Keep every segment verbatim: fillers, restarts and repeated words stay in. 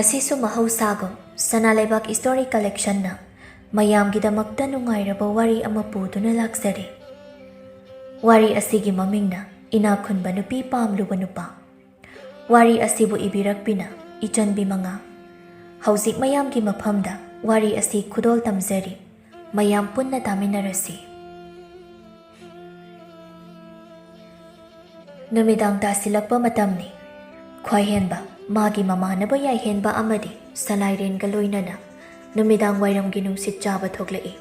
ꯑꯁꯤꯁꯨ ꯃꯍꯧꯁꯥꯒꯨꯝ ꯁꯅꯥ ꯂꯩꯕꯥꯛ ꯏꯁꯇꯣꯔꯤ ꯀꯂꯦꯛꯁꯟꯅ ꯃꯌꯥꯝꯒꯤꯗꯃꯛꯇ ꯅꯨꯡꯉꯥꯏꯔꯕ ꯋꯥꯔꯤ ꯑꯃ ꯄꯨꯗꯨꯅ ꯂꯥꯛꯆꯔꯤ꯫ ꯋꯥꯔꯤ ꯑꯁꯤꯒꯤ ꯃꯃꯤꯡꯅ ꯏꯅꯥꯛ ꯈꯨꯟꯕ ꯅꯨꯄꯤ ꯄꯥꯝꯂꯨꯕ ꯅꯨꯄꯥ꯫ ꯋꯥꯔꯤ ꯑꯁꯤꯕꯨ ꯏꯕꯤꯔꯛꯄꯤꯅ ꯏꯆꯟꯕꯤ ꯃꯉꯥ꯫ ꯍꯧꯖꯤꯛ ꯃꯌꯥꯝꯒꯤ ꯃꯐꯝꯗ ꯋꯥꯔꯤ ꯑꯁꯤ ꯈꯨꯗꯣꯜ ꯇꯝꯖꯔꯤ꯫ ꯃꯌꯥꯝ ꯄꯨꯟꯅ ꯇꯥꯃꯤꯟꯅꯔꯁꯤ꯫ ꯅꯨꯃꯤꯗꯥꯡ ꯇꯥꯁꯤꯜꯂꯛꯄ ꯃꯇꯝꯅꯤ꯫ ꯈ꯭ꯋꯥꯏꯍꯦꯟꯕ, ꯃꯥꯒꯤ ꯃꯃꯥꯟꯅꯕ ꯌꯥꯏꯍꯦꯟꯕ ꯑꯃꯗꯤ ꯁꯂꯥꯏꯔꯦꯟꯒ ꯂꯣꯏꯅꯅ ꯅꯨꯃꯤꯗꯥꯡ ꯋꯥꯏꯔꯝꯒꯤ ꯅꯨꯡꯁꯤꯠ ꯆꯥꯕ ꯊꯣꯛꯂꯛꯏ꯫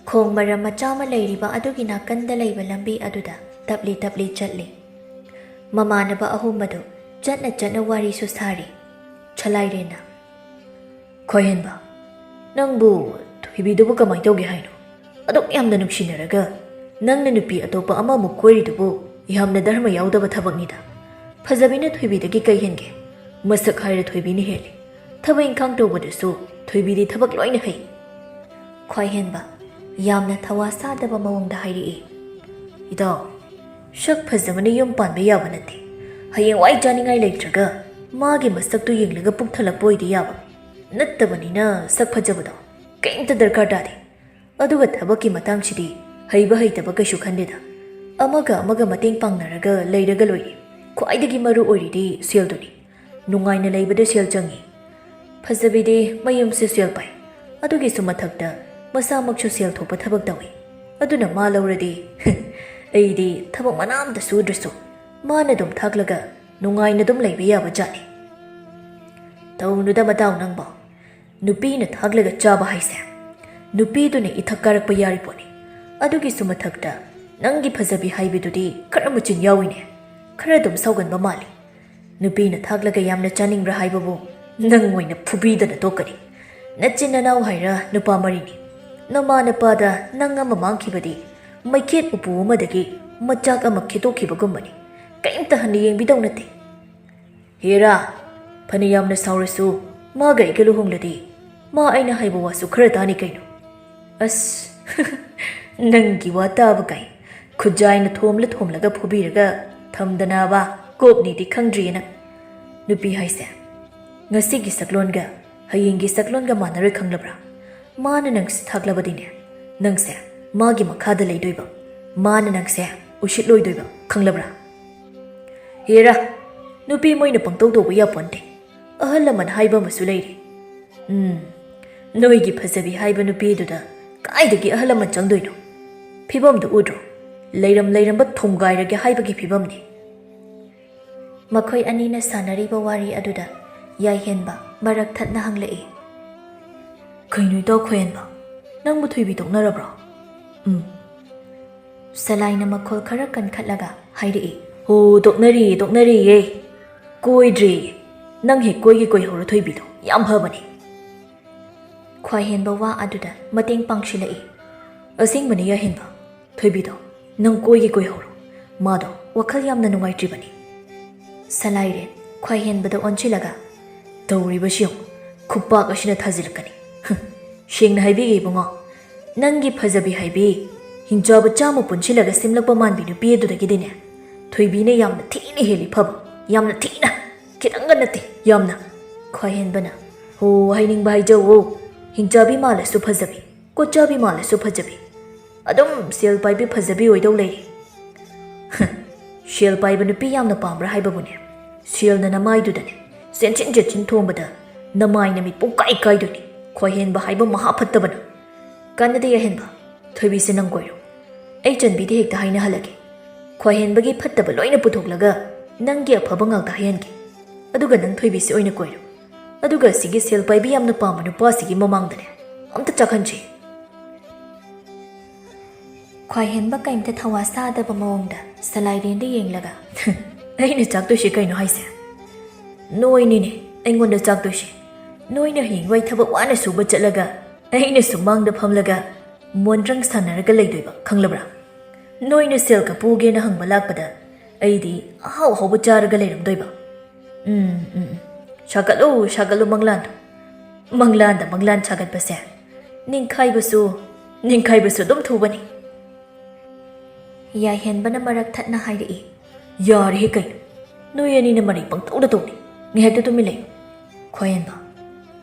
ꯈꯣꯡ ꯃꯔꯝ ꯃꯆꯥ ꯑꯃ ꯂꯩꯔꯤꯕ ꯑꯗꯨꯒꯤ ꯅꯥꯀꯟꯗ ꯂꯩꯕ ꯂꯝꯕꯤ ꯑꯗꯨꯗ ꯇꯞꯂꯤ ꯇꯞꯂꯤ ꯆꯠꯂꯤ꯫ ꯃꯃꯥꯟꯅꯕ ꯑꯍꯨꯝ ꯑꯗꯨ ꯆꯠꯅ ꯆꯠꯅ ꯋꯥꯔꯤꯁꯨ ꯁꯥꯔꯤ꯫ ꯁꯂꯥꯏꯔꯦꯟꯅ, "ꯈ꯭ꯋꯥꯏꯍꯦꯟꯕ, ꯅꯪꯕꯨ ꯊꯣꯏꯕꯤꯗꯨꯕꯨ ꯀꯃꯥꯏ ꯇꯧꯒꯦ ꯍꯥꯏꯅꯣ? ꯑꯗꯨꯛ ꯌꯥꯝꯅ ꯅꯨꯡꯁꯤꯅꯔꯒ ꯅꯪꯅ ꯅꯨꯄꯤ ꯑꯇꯣꯞꯄ ꯑꯃꯃꯨꯛ ꯀꯣꯏꯔꯤꯗꯨꯕꯨ ꯌꯥꯝꯅ ꯙꯔꯃ ꯌꯥꯎꯗꯕ ꯊꯕꯛꯅꯤꯗ꯫ ꯐꯖꯕꯤꯅ ꯊꯣꯏꯕꯤꯗꯒꯤ ꯀꯩ ꯍꯦꯟꯒꯦ? ꯃꯁꯛ ꯍꯥꯏꯔ ꯊꯣꯏꯕꯤꯅ ꯍꯦꯜꯂꯤ꯫ ꯊꯕꯛ ꯏꯪꯈꯥꯡ ꯇꯧꯕꯗꯁꯨ ꯊꯣꯏꯕꯤꯗꯤ ꯊꯕꯛ ꯂꯣꯏꯅ ꯍꯩ꯫" ꯈ꯭ꯋꯥꯏꯍꯦꯟꯕ ꯌꯥꯝꯅ ꯊꯋꯥ ꯁꯥꯗꯕ ꯃꯑꯣꯡꯗ ꯍꯥꯏꯔꯛꯏ꯫ "ꯏꯇꯥꯎ, ꯁꯛ ꯐꯖꯕꯅ ꯌꯨꯝ ꯄꯥꯟꯕ ꯌꯥꯕ ꯅꯠꯇꯦ꯫ ꯍꯌꯦꯡꯋꯥꯏ ꯆꯥꯅꯤꯡꯉꯥꯏ ꯂꯩꯇ꯭ꯔꯒ ꯃꯥꯒꯤ ꯃꯁꯛꯇꯨ ꯌꯦꯡꯂꯒ ꯄꯨꯛ ꯊꯜꯂꯛꯄ ꯑꯣꯏꯗꯤ ꯌꯥꯕ꯫ ꯅꯠꯇꯕꯅꯤꯅ ꯁꯛ ꯐꯖꯕꯗꯣ ꯀꯩꯝꯇ ꯗꯔꯀꯥꯔ ꯇꯥꯗꯦ꯫ ꯑꯗꯨꯒ ꯊꯕꯛꯀꯤ ꯃꯇꯥꯡꯁꯤꯗꯤ ꯍꯩꯕ ꯍꯩꯇꯕ ꯀꯩꯁꯨ ꯈꯟꯗꯦꯗ꯫ ꯑꯃꯒ ꯑꯃꯒ ꯃꯇꯦꯡ ꯄꯥꯡꯅꯔꯒ ꯂꯩꯔꯒ ꯂꯣꯏꯔꯦ꯫ ꯈ꯭ꯋꯥꯏꯗꯒꯤ ꯃꯔꯨ ꯑꯣꯏꯔꯤꯗꯤ ꯁꯦꯜꯗꯨꯅꯤ꯫ ꯅꯨꯡꯉꯥꯏꯅ ꯂꯩꯕꯗ ꯁꯦꯜ ꯆꯪꯉꯤ꯫ ꯐꯖꯕꯤꯗꯤ ꯃꯌꯨꯝꯁꯨ ꯁꯦꯜ ꯄꯥꯏ, ꯑꯗꯨꯒꯤꯁꯨ ꯃꯊꯛꯇ ꯃꯁꯥꯃꯛꯁꯨ ꯁꯦꯜ ꯊꯣꯛꯄ ꯊꯕꯛ ꯇꯧꯏ꯫ ꯑꯗꯨꯅ ꯃꯥ ꯂꯧꯔꯗꯤ ꯑꯩꯗꯤ ꯊꯕꯛ ꯃꯅꯥ ꯑꯃꯇ ꯁꯨꯗ꯭ꯔꯁꯨ ꯃꯥꯅ ꯑꯗꯨꯝ ꯊꯥꯛꯂꯒ ꯅꯨꯡꯉꯥꯏꯅ ꯑꯗꯨꯝ ꯂꯩꯕ ꯌꯥꯕ ꯖꯥꯠꯅꯤ꯫" "ꯇꯧꯅꯨꯗ ꯃꯇꯥꯎ ꯅꯪꯕꯣ, ꯅꯨꯄꯤꯅ ꯊꯥꯛꯂꯒ ꯆꯥꯕ ꯍꯥꯏꯁꯦ ꯅꯨꯄꯤꯗꯨꯅ ꯏꯊꯛ ꯀꯥꯔꯛꯄ ꯌꯥꯔꯤ ꯄꯣꯠꯅꯤ꯫ ꯑꯗꯨꯒꯤꯁꯨ ꯃꯊꯛꯇ ꯅꯪꯒꯤ ꯐꯖꯕꯤ ꯍꯥꯏꯕꯤꯗꯨꯗꯤ ꯈꯔ ꯃꯆꯤꯟ ꯌꯥꯎꯏꯅꯦ꯫ ꯈꯔ ꯑꯗꯨꯝ ꯁꯥꯎꯒꯟꯕ ꯃꯥꯜꯂꯤ꯫ ꯅꯨꯄꯤꯅ ꯊꯥꯛꯂꯒ ꯌꯥꯝꯅ ꯆꯥꯅꯤꯡꯕ꯭ꯔꯥ ꯍꯥꯏꯕꯕꯨ ꯅꯪ ꯑꯣꯏꯅ ꯐꯨꯕꯤꯗꯅ ꯇꯣꯛꯀꯅꯤ꯫ ꯅꯆꯤꯟ ꯅꯅꯥꯎ ꯍꯥꯏꯔ ꯅꯨꯄꯥ ꯃꯔꯤꯅꯤ꯫ ꯅꯃꯥ ꯅꯄꯥꯗ ꯅꯪ ꯑꯃ ꯃꯥꯡꯈꯤꯕꯗꯤ ꯃꯩꯈꯦꯠ ꯎꯄꯨ ꯑꯃꯗꯒꯤ ꯃꯆꯥꯛ ꯑꯃ ꯈꯦꯠꯇꯣꯛꯈꯤꯕꯒꯨꯝꯕꯅꯤ꯫ ꯀꯔꯤꯝꯇ ꯍꯟꯅ ꯌꯦꯡꯕꯤꯗꯧ ꯅꯠꯇꯦ꯫" "ꯍꯦꯔꯥ, ꯐꯅ ꯌꯥꯝꯅ ꯁꯥꯎꯔꯁꯨ ꯃꯥꯒ ꯑꯩꯒ ꯂꯨꯍꯣꯡꯂꯗꯤ ꯃꯥ ꯑꯩꯅ ꯍꯥꯏꯕ ꯋꯥꯁꯨ ꯈꯔ ꯇꯥꯅꯤ ꯀꯩꯅꯣ꯫" "ꯑꯁ, ꯅꯪꯒꯤ ꯋꯥ ꯇꯥꯕ ꯀꯥꯏ꯫ ꯈꯨꯖꯥꯏꯅ ꯊꯣꯝꯂ ꯊꯣꯝꯂꯒ ꯐꯨꯕꯤꯔꯒ ꯊꯝꯗꯅꯕ ꯀꯣꯛꯅꯤꯗꯤ ꯈꯪꯗ꯭ꯔꯤꯌꯦ ꯅꯪ꯫ ꯅꯨꯄꯤ ꯍꯥꯏꯁꯦ ꯉꯁꯤꯒꯤ ꯁꯛꯂꯣꯟꯒ ꯍꯌꯦꯡꯒꯤ ꯁꯛꯂꯣꯟꯒ ꯃꯥꯟꯅꯔꯣꯏ, ꯈꯪꯂꯕ꯭ꯔꯥ? ꯃꯥꯅ ꯅꯪꯁꯦ ꯊꯥꯛꯂꯕꯗꯤꯅꯦ, ꯅꯪꯁꯦ ꯃꯥꯒꯤ ꯃꯈꯥꯗ ꯂꯩꯗꯣꯏꯕ, ꯃꯥꯅ ꯅꯪꯁꯦ ꯎꯁꯤꯠꯂꯣꯏꯗꯣꯏꯕ, ꯈꯪꯂꯕ꯭ꯔꯥ? ꯍꯦꯔꯥ, ꯅꯨꯄꯤ ꯃꯣꯏꯅ ꯄꯪꯇꯧ ꯇꯧꯕ ꯌꯥꯄꯣꯟꯇꯦ꯫ ꯑꯍꯜ ꯂꯃꯟ ꯍꯥꯏꯕ ꯑꯃꯁꯨ ꯂꯩꯔꯤ꯫ ꯎꯝ, ꯅꯣꯏꯒꯤ ꯐꯖꯕꯤ ꯍꯥꯏꯕ ꯅꯨꯄꯤꯗꯨꯗ ꯀꯥꯏꯗꯒꯤ ꯑꯍꯜ ꯂꯃꯟ ꯆꯪꯗꯣꯏꯅꯣ? ꯐꯤꯕꯝꯗꯨ ꯎꯗ꯭ꯔꯣ? ꯂꯩꯔꯝ ꯂꯩꯔꯝꯕ ꯊꯣꯡꯒꯥꯏꯔꯒꯦ ꯍꯥꯏꯕꯒꯤ ꯐꯤꯕꯝꯅꯤ꯫ ꯃꯈꯣꯏ ꯑꯅꯤꯅ ꯁꯥꯟꯅꯔꯤꯕ ꯋꯥꯔꯤ ꯑꯗꯨꯗ ꯌꯥꯏꯍꯦꯟꯕ ꯃꯔꯛ ꯊꯠꯅ ꯍꯪꯂꯛꯏ꯫ "ꯀꯩꯅꯣ, ꯏꯇꯥꯎ ꯈꯣꯏꯍꯦꯟꯕ, ꯅꯪꯕꯨ ꯊꯣꯏꯕꯤ ꯇꯣꯛꯅꯔꯕ꯭ꯔꯣ?" "ꯎꯝ꯫" ꯁꯂꯥꯏꯅ ꯃꯈꯣꯜ ꯈꯔ ꯀꯟꯈꯠꯂꯒ ꯍꯥꯏꯔꯛꯏ꯫ "ꯑꯣ, ꯇꯣꯛꯅꯔꯤꯌꯦ, ꯇꯣꯛꯅꯔꯤꯌꯦ꯫ ꯀꯣꯏꯗ꯭ꯔꯤꯌꯦ꯫ ꯅꯪ ꯍꯦꯛ ꯀꯣꯏꯒꯦ ꯀꯣꯏꯍꯧꯔꯣ ꯊꯣꯏꯕꯤꯗꯣ, ꯌꯥꯝ ꯐꯕꯅꯦ꯫" ꯈ꯭ꯋꯥꯏꯍꯦꯟꯕ ꯋꯥ ꯑꯗꯨꯗ ꯃꯇꯦꯡ ꯄꯥꯡꯁꯤꯜꯂꯛꯏ꯫ "ꯑꯁꯦꯡꯕꯅꯦ ꯌꯥꯏꯍꯦꯟꯕ, ꯊꯣꯏꯕꯤꯗꯣ ꯅꯪ ꯀꯣꯏꯒꯦ ꯀꯣꯏꯍꯧꯔꯣ꯫ ꯃꯥꯗꯣ ꯋꯥꯈꯜ ꯌꯥꯝꯅ ꯅꯨꯡꯉꯥꯏꯇ꯭ꯔꯤꯕꯅꯤ꯫" ꯁꯂꯥꯏꯔꯦꯟ ꯈ꯭ꯋꯥꯏꯍꯦꯟꯕꯗ ꯑꯣꯟꯁꯤꯜꯂꯒ, "ꯇꯧꯔꯤꯕꯁꯤ ꯌꯦꯡꯉꯨ, ꯈꯨꯄꯥꯛ ꯑꯁꯤꯅ ꯊꯥꯖꯤꯜꯂꯛꯀꯅꯤ꯫ ꯍꯨꯝ, ꯁꯦꯡꯅ ꯍꯥꯏꯕꯤꯒꯦ ꯏꯕꯨꯡꯉꯣ, ꯅꯪꯒꯤ ꯐꯖꯕꯤ ꯍꯥꯏꯕꯤ ꯍꯤꯡꯆꯥꯕ ꯆꯥꯝꯃ ꯄꯨꯟꯁꯤꯜꯂꯒ ꯁꯦꯝꯂꯛꯄ ꯃꯥꯟꯕꯤ ꯅꯨꯄꯤ ꯑꯗꯨꯗꯒꯤꯗꯤꯅꯦ, ꯊꯣꯏꯕꯤꯅ ꯌꯥꯝꯅ ꯊꯤꯅ ꯍꯦꯜꯂꯤ ꯐꯕ, ꯌꯥꯝꯅ ꯊꯤꯅ, ꯈꯤꯇꯪꯒ ꯅꯠꯇꯦ, ꯌꯥꯝꯅ꯫" ꯈ꯭ꯋꯥꯏꯍꯦꯟꯕꯅ, "ꯍꯣ, ꯍꯥꯏꯅꯤꯡꯕ ꯍꯥꯏꯖꯧꯋꯣ, ꯍꯤꯡꯆꯥꯕꯤ ꯃꯥꯜꯂꯁꯨ ꯐꯖꯕꯤ, ꯀꯣꯠꯆꯥꯕꯤ ꯃꯥꯜꯂꯁꯨ ꯐꯖꯕꯤ, ꯑꯗꯨꯝ ꯁꯦꯜ ꯄꯥꯏꯕꯤ ꯐꯖꯕꯤ ꯑꯣꯏꯗꯧ ꯂꯩꯔꯦ꯫" "ꯁꯦꯜ ꯄꯥꯏꯕ ꯅꯨꯄꯤ ꯌꯥꯝꯅ ꯄꯥꯝꯕ꯭ꯔꯥ ꯍꯥꯏꯕꯕꯨꯅꯦ, ꯁꯦꯜꯅ ꯅꯃꯥꯏꯗꯨꯗꯅꯦ ꯆꯦꯟꯁꯤꯟ ꯆꯦꯟꯁꯤꯟ ꯊꯣꯝꯕꯗ ꯅꯃꯥꯏ ꯅꯃꯤꯠ ꯄꯨꯡꯀꯥꯏ ꯀꯥꯏꯗꯣꯏꯅꯤ, ꯈ꯭ꯋꯥꯏꯍꯦꯟꯕ ꯍꯥꯏꯕ ꯃꯍꯥ ꯐꯠꯇꯕꯅ꯫ ꯀꯥꯟꯅꯗꯦ ꯌꯥꯏꯍꯦꯟꯕ, ꯊꯣꯏꯕꯤꯁꯦ ꯅꯪ ꯀꯣꯏꯔꯣ꯫ ꯑꯩ ꯆꯟꯕꯤꯗ ꯍꯦꯛꯇ ꯍꯥꯏꯅꯍꯜꯂꯒꯦ, ꯈ꯭ꯋꯥꯏꯍꯦꯟꯕꯒꯤ ꯐꯠꯇꯕ ꯂꯣꯏꯅ ꯄꯨꯊꯣꯛꯂꯒ ꯅꯪꯒꯤ ꯑꯐꯕ ꯉꯥꯛꯇ ꯍꯥꯏꯍꯟꯒꯦ꯫ ꯑꯗꯨꯒ ꯅꯪ ꯊꯣꯏꯕꯤꯁꯦ ꯑꯣꯏꯅ ꯀꯣꯏꯔꯣ꯫ ꯑꯗꯨꯒ ꯑꯁꯤꯒꯤ ꯁꯦꯜ ꯄꯥꯏꯕꯤ ꯌꯥꯝꯅ ꯄꯥꯝꯕ ꯅꯨꯄꯥꯁꯤꯒꯤ ꯃꯃꯥꯡꯗꯅꯦ ꯑꯝꯇ ꯆꯥꯛꯍꯟꯁꯤ꯫" ꯈ꯭ꯋꯥꯏꯍꯦꯟꯕ ꯀꯩꯝꯇ ꯊꯋꯥ ꯁꯥꯗꯕ ꯃꯑꯣꯡꯗ ꯁꯂꯥꯏꯔꯦꯟꯗ ꯌꯦꯡꯂꯒ, "ꯑꯩꯅ ꯆꯥꯛꯇꯣꯏꯁꯤ ꯀꯩꯅꯣ ꯍꯥꯏꯁꯦ? ꯅꯣꯏꯅꯤꯅꯦ ꯑꯩꯉꯣꯟꯗ ꯆꯥꯛꯇꯣꯏꯁꯤ꯫ ꯅꯣꯏꯅ ꯍꯌꯦꯡꯋꯥꯏ ꯊꯕꯛ ꯋꯥꯅ ꯁꯨꯕ ꯆꯠꯂꯒ ꯑꯩꯅ ꯁꯨꯃꯥꯡꯗ ꯐꯝꯂꯒ ꯃꯣꯟꯗ꯭ꯔꯪ ꯁꯥꯟꯅꯔꯒ ꯂꯩꯗꯣꯏꯕ, ꯈꯪꯂꯕ꯭ꯔꯥ? ꯅꯣꯏꯅ ꯁꯦꯜ ꯀꯞꯄꯨꯒꯦꯅ ꯍꯪꯕ ꯂꯥꯛꯄꯗ ꯑꯩꯗꯤ ꯑꯍꯥꯎ ꯑꯍꯥꯎꯕ ꯆꯥꯔꯒ ꯂꯩꯔꯝꯗꯣꯏꯕ꯫ ꯎꯝ, ꯎꯝ, ꯎꯝ꯫ ꯁꯥꯒꯠꯂꯨ, ꯁꯥꯒꯠꯂꯨ ꯃꯪꯂꯥꯟꯗꯣ꯫ ꯃꯪꯂꯥꯟꯗ ꯃꯪꯂꯥꯟ ꯁꯥꯒꯠꯄꯁꯦ ꯅꯤꯡꯈꯥꯏꯕꯁꯨ, ꯅꯤꯡꯈꯥꯏꯕꯁꯨ ꯑꯗꯨꯝ ꯊꯨꯕꯅꯤ꯫" ꯌꯥꯏꯍꯦꯟꯕꯅ ꯃꯔꯛ ꯊꯠꯅ ꯍꯥꯏꯔꯛꯏ꯫ "ꯌꯥꯔꯦꯍꯦ ꯀꯩꯅꯣ, ꯅꯣꯏ ꯑꯅꯤꯅ ꯃꯔꯩ ꯄꯪꯇꯧꯗ ꯇꯧꯅꯤ꯫ ꯉꯥꯏꯍꯥꯛꯇ ꯇꯨꯃꯤꯟ ꯂꯩꯌꯨ꯫" ꯈ꯭ꯋꯥꯏꯌꯦꯟꯕ,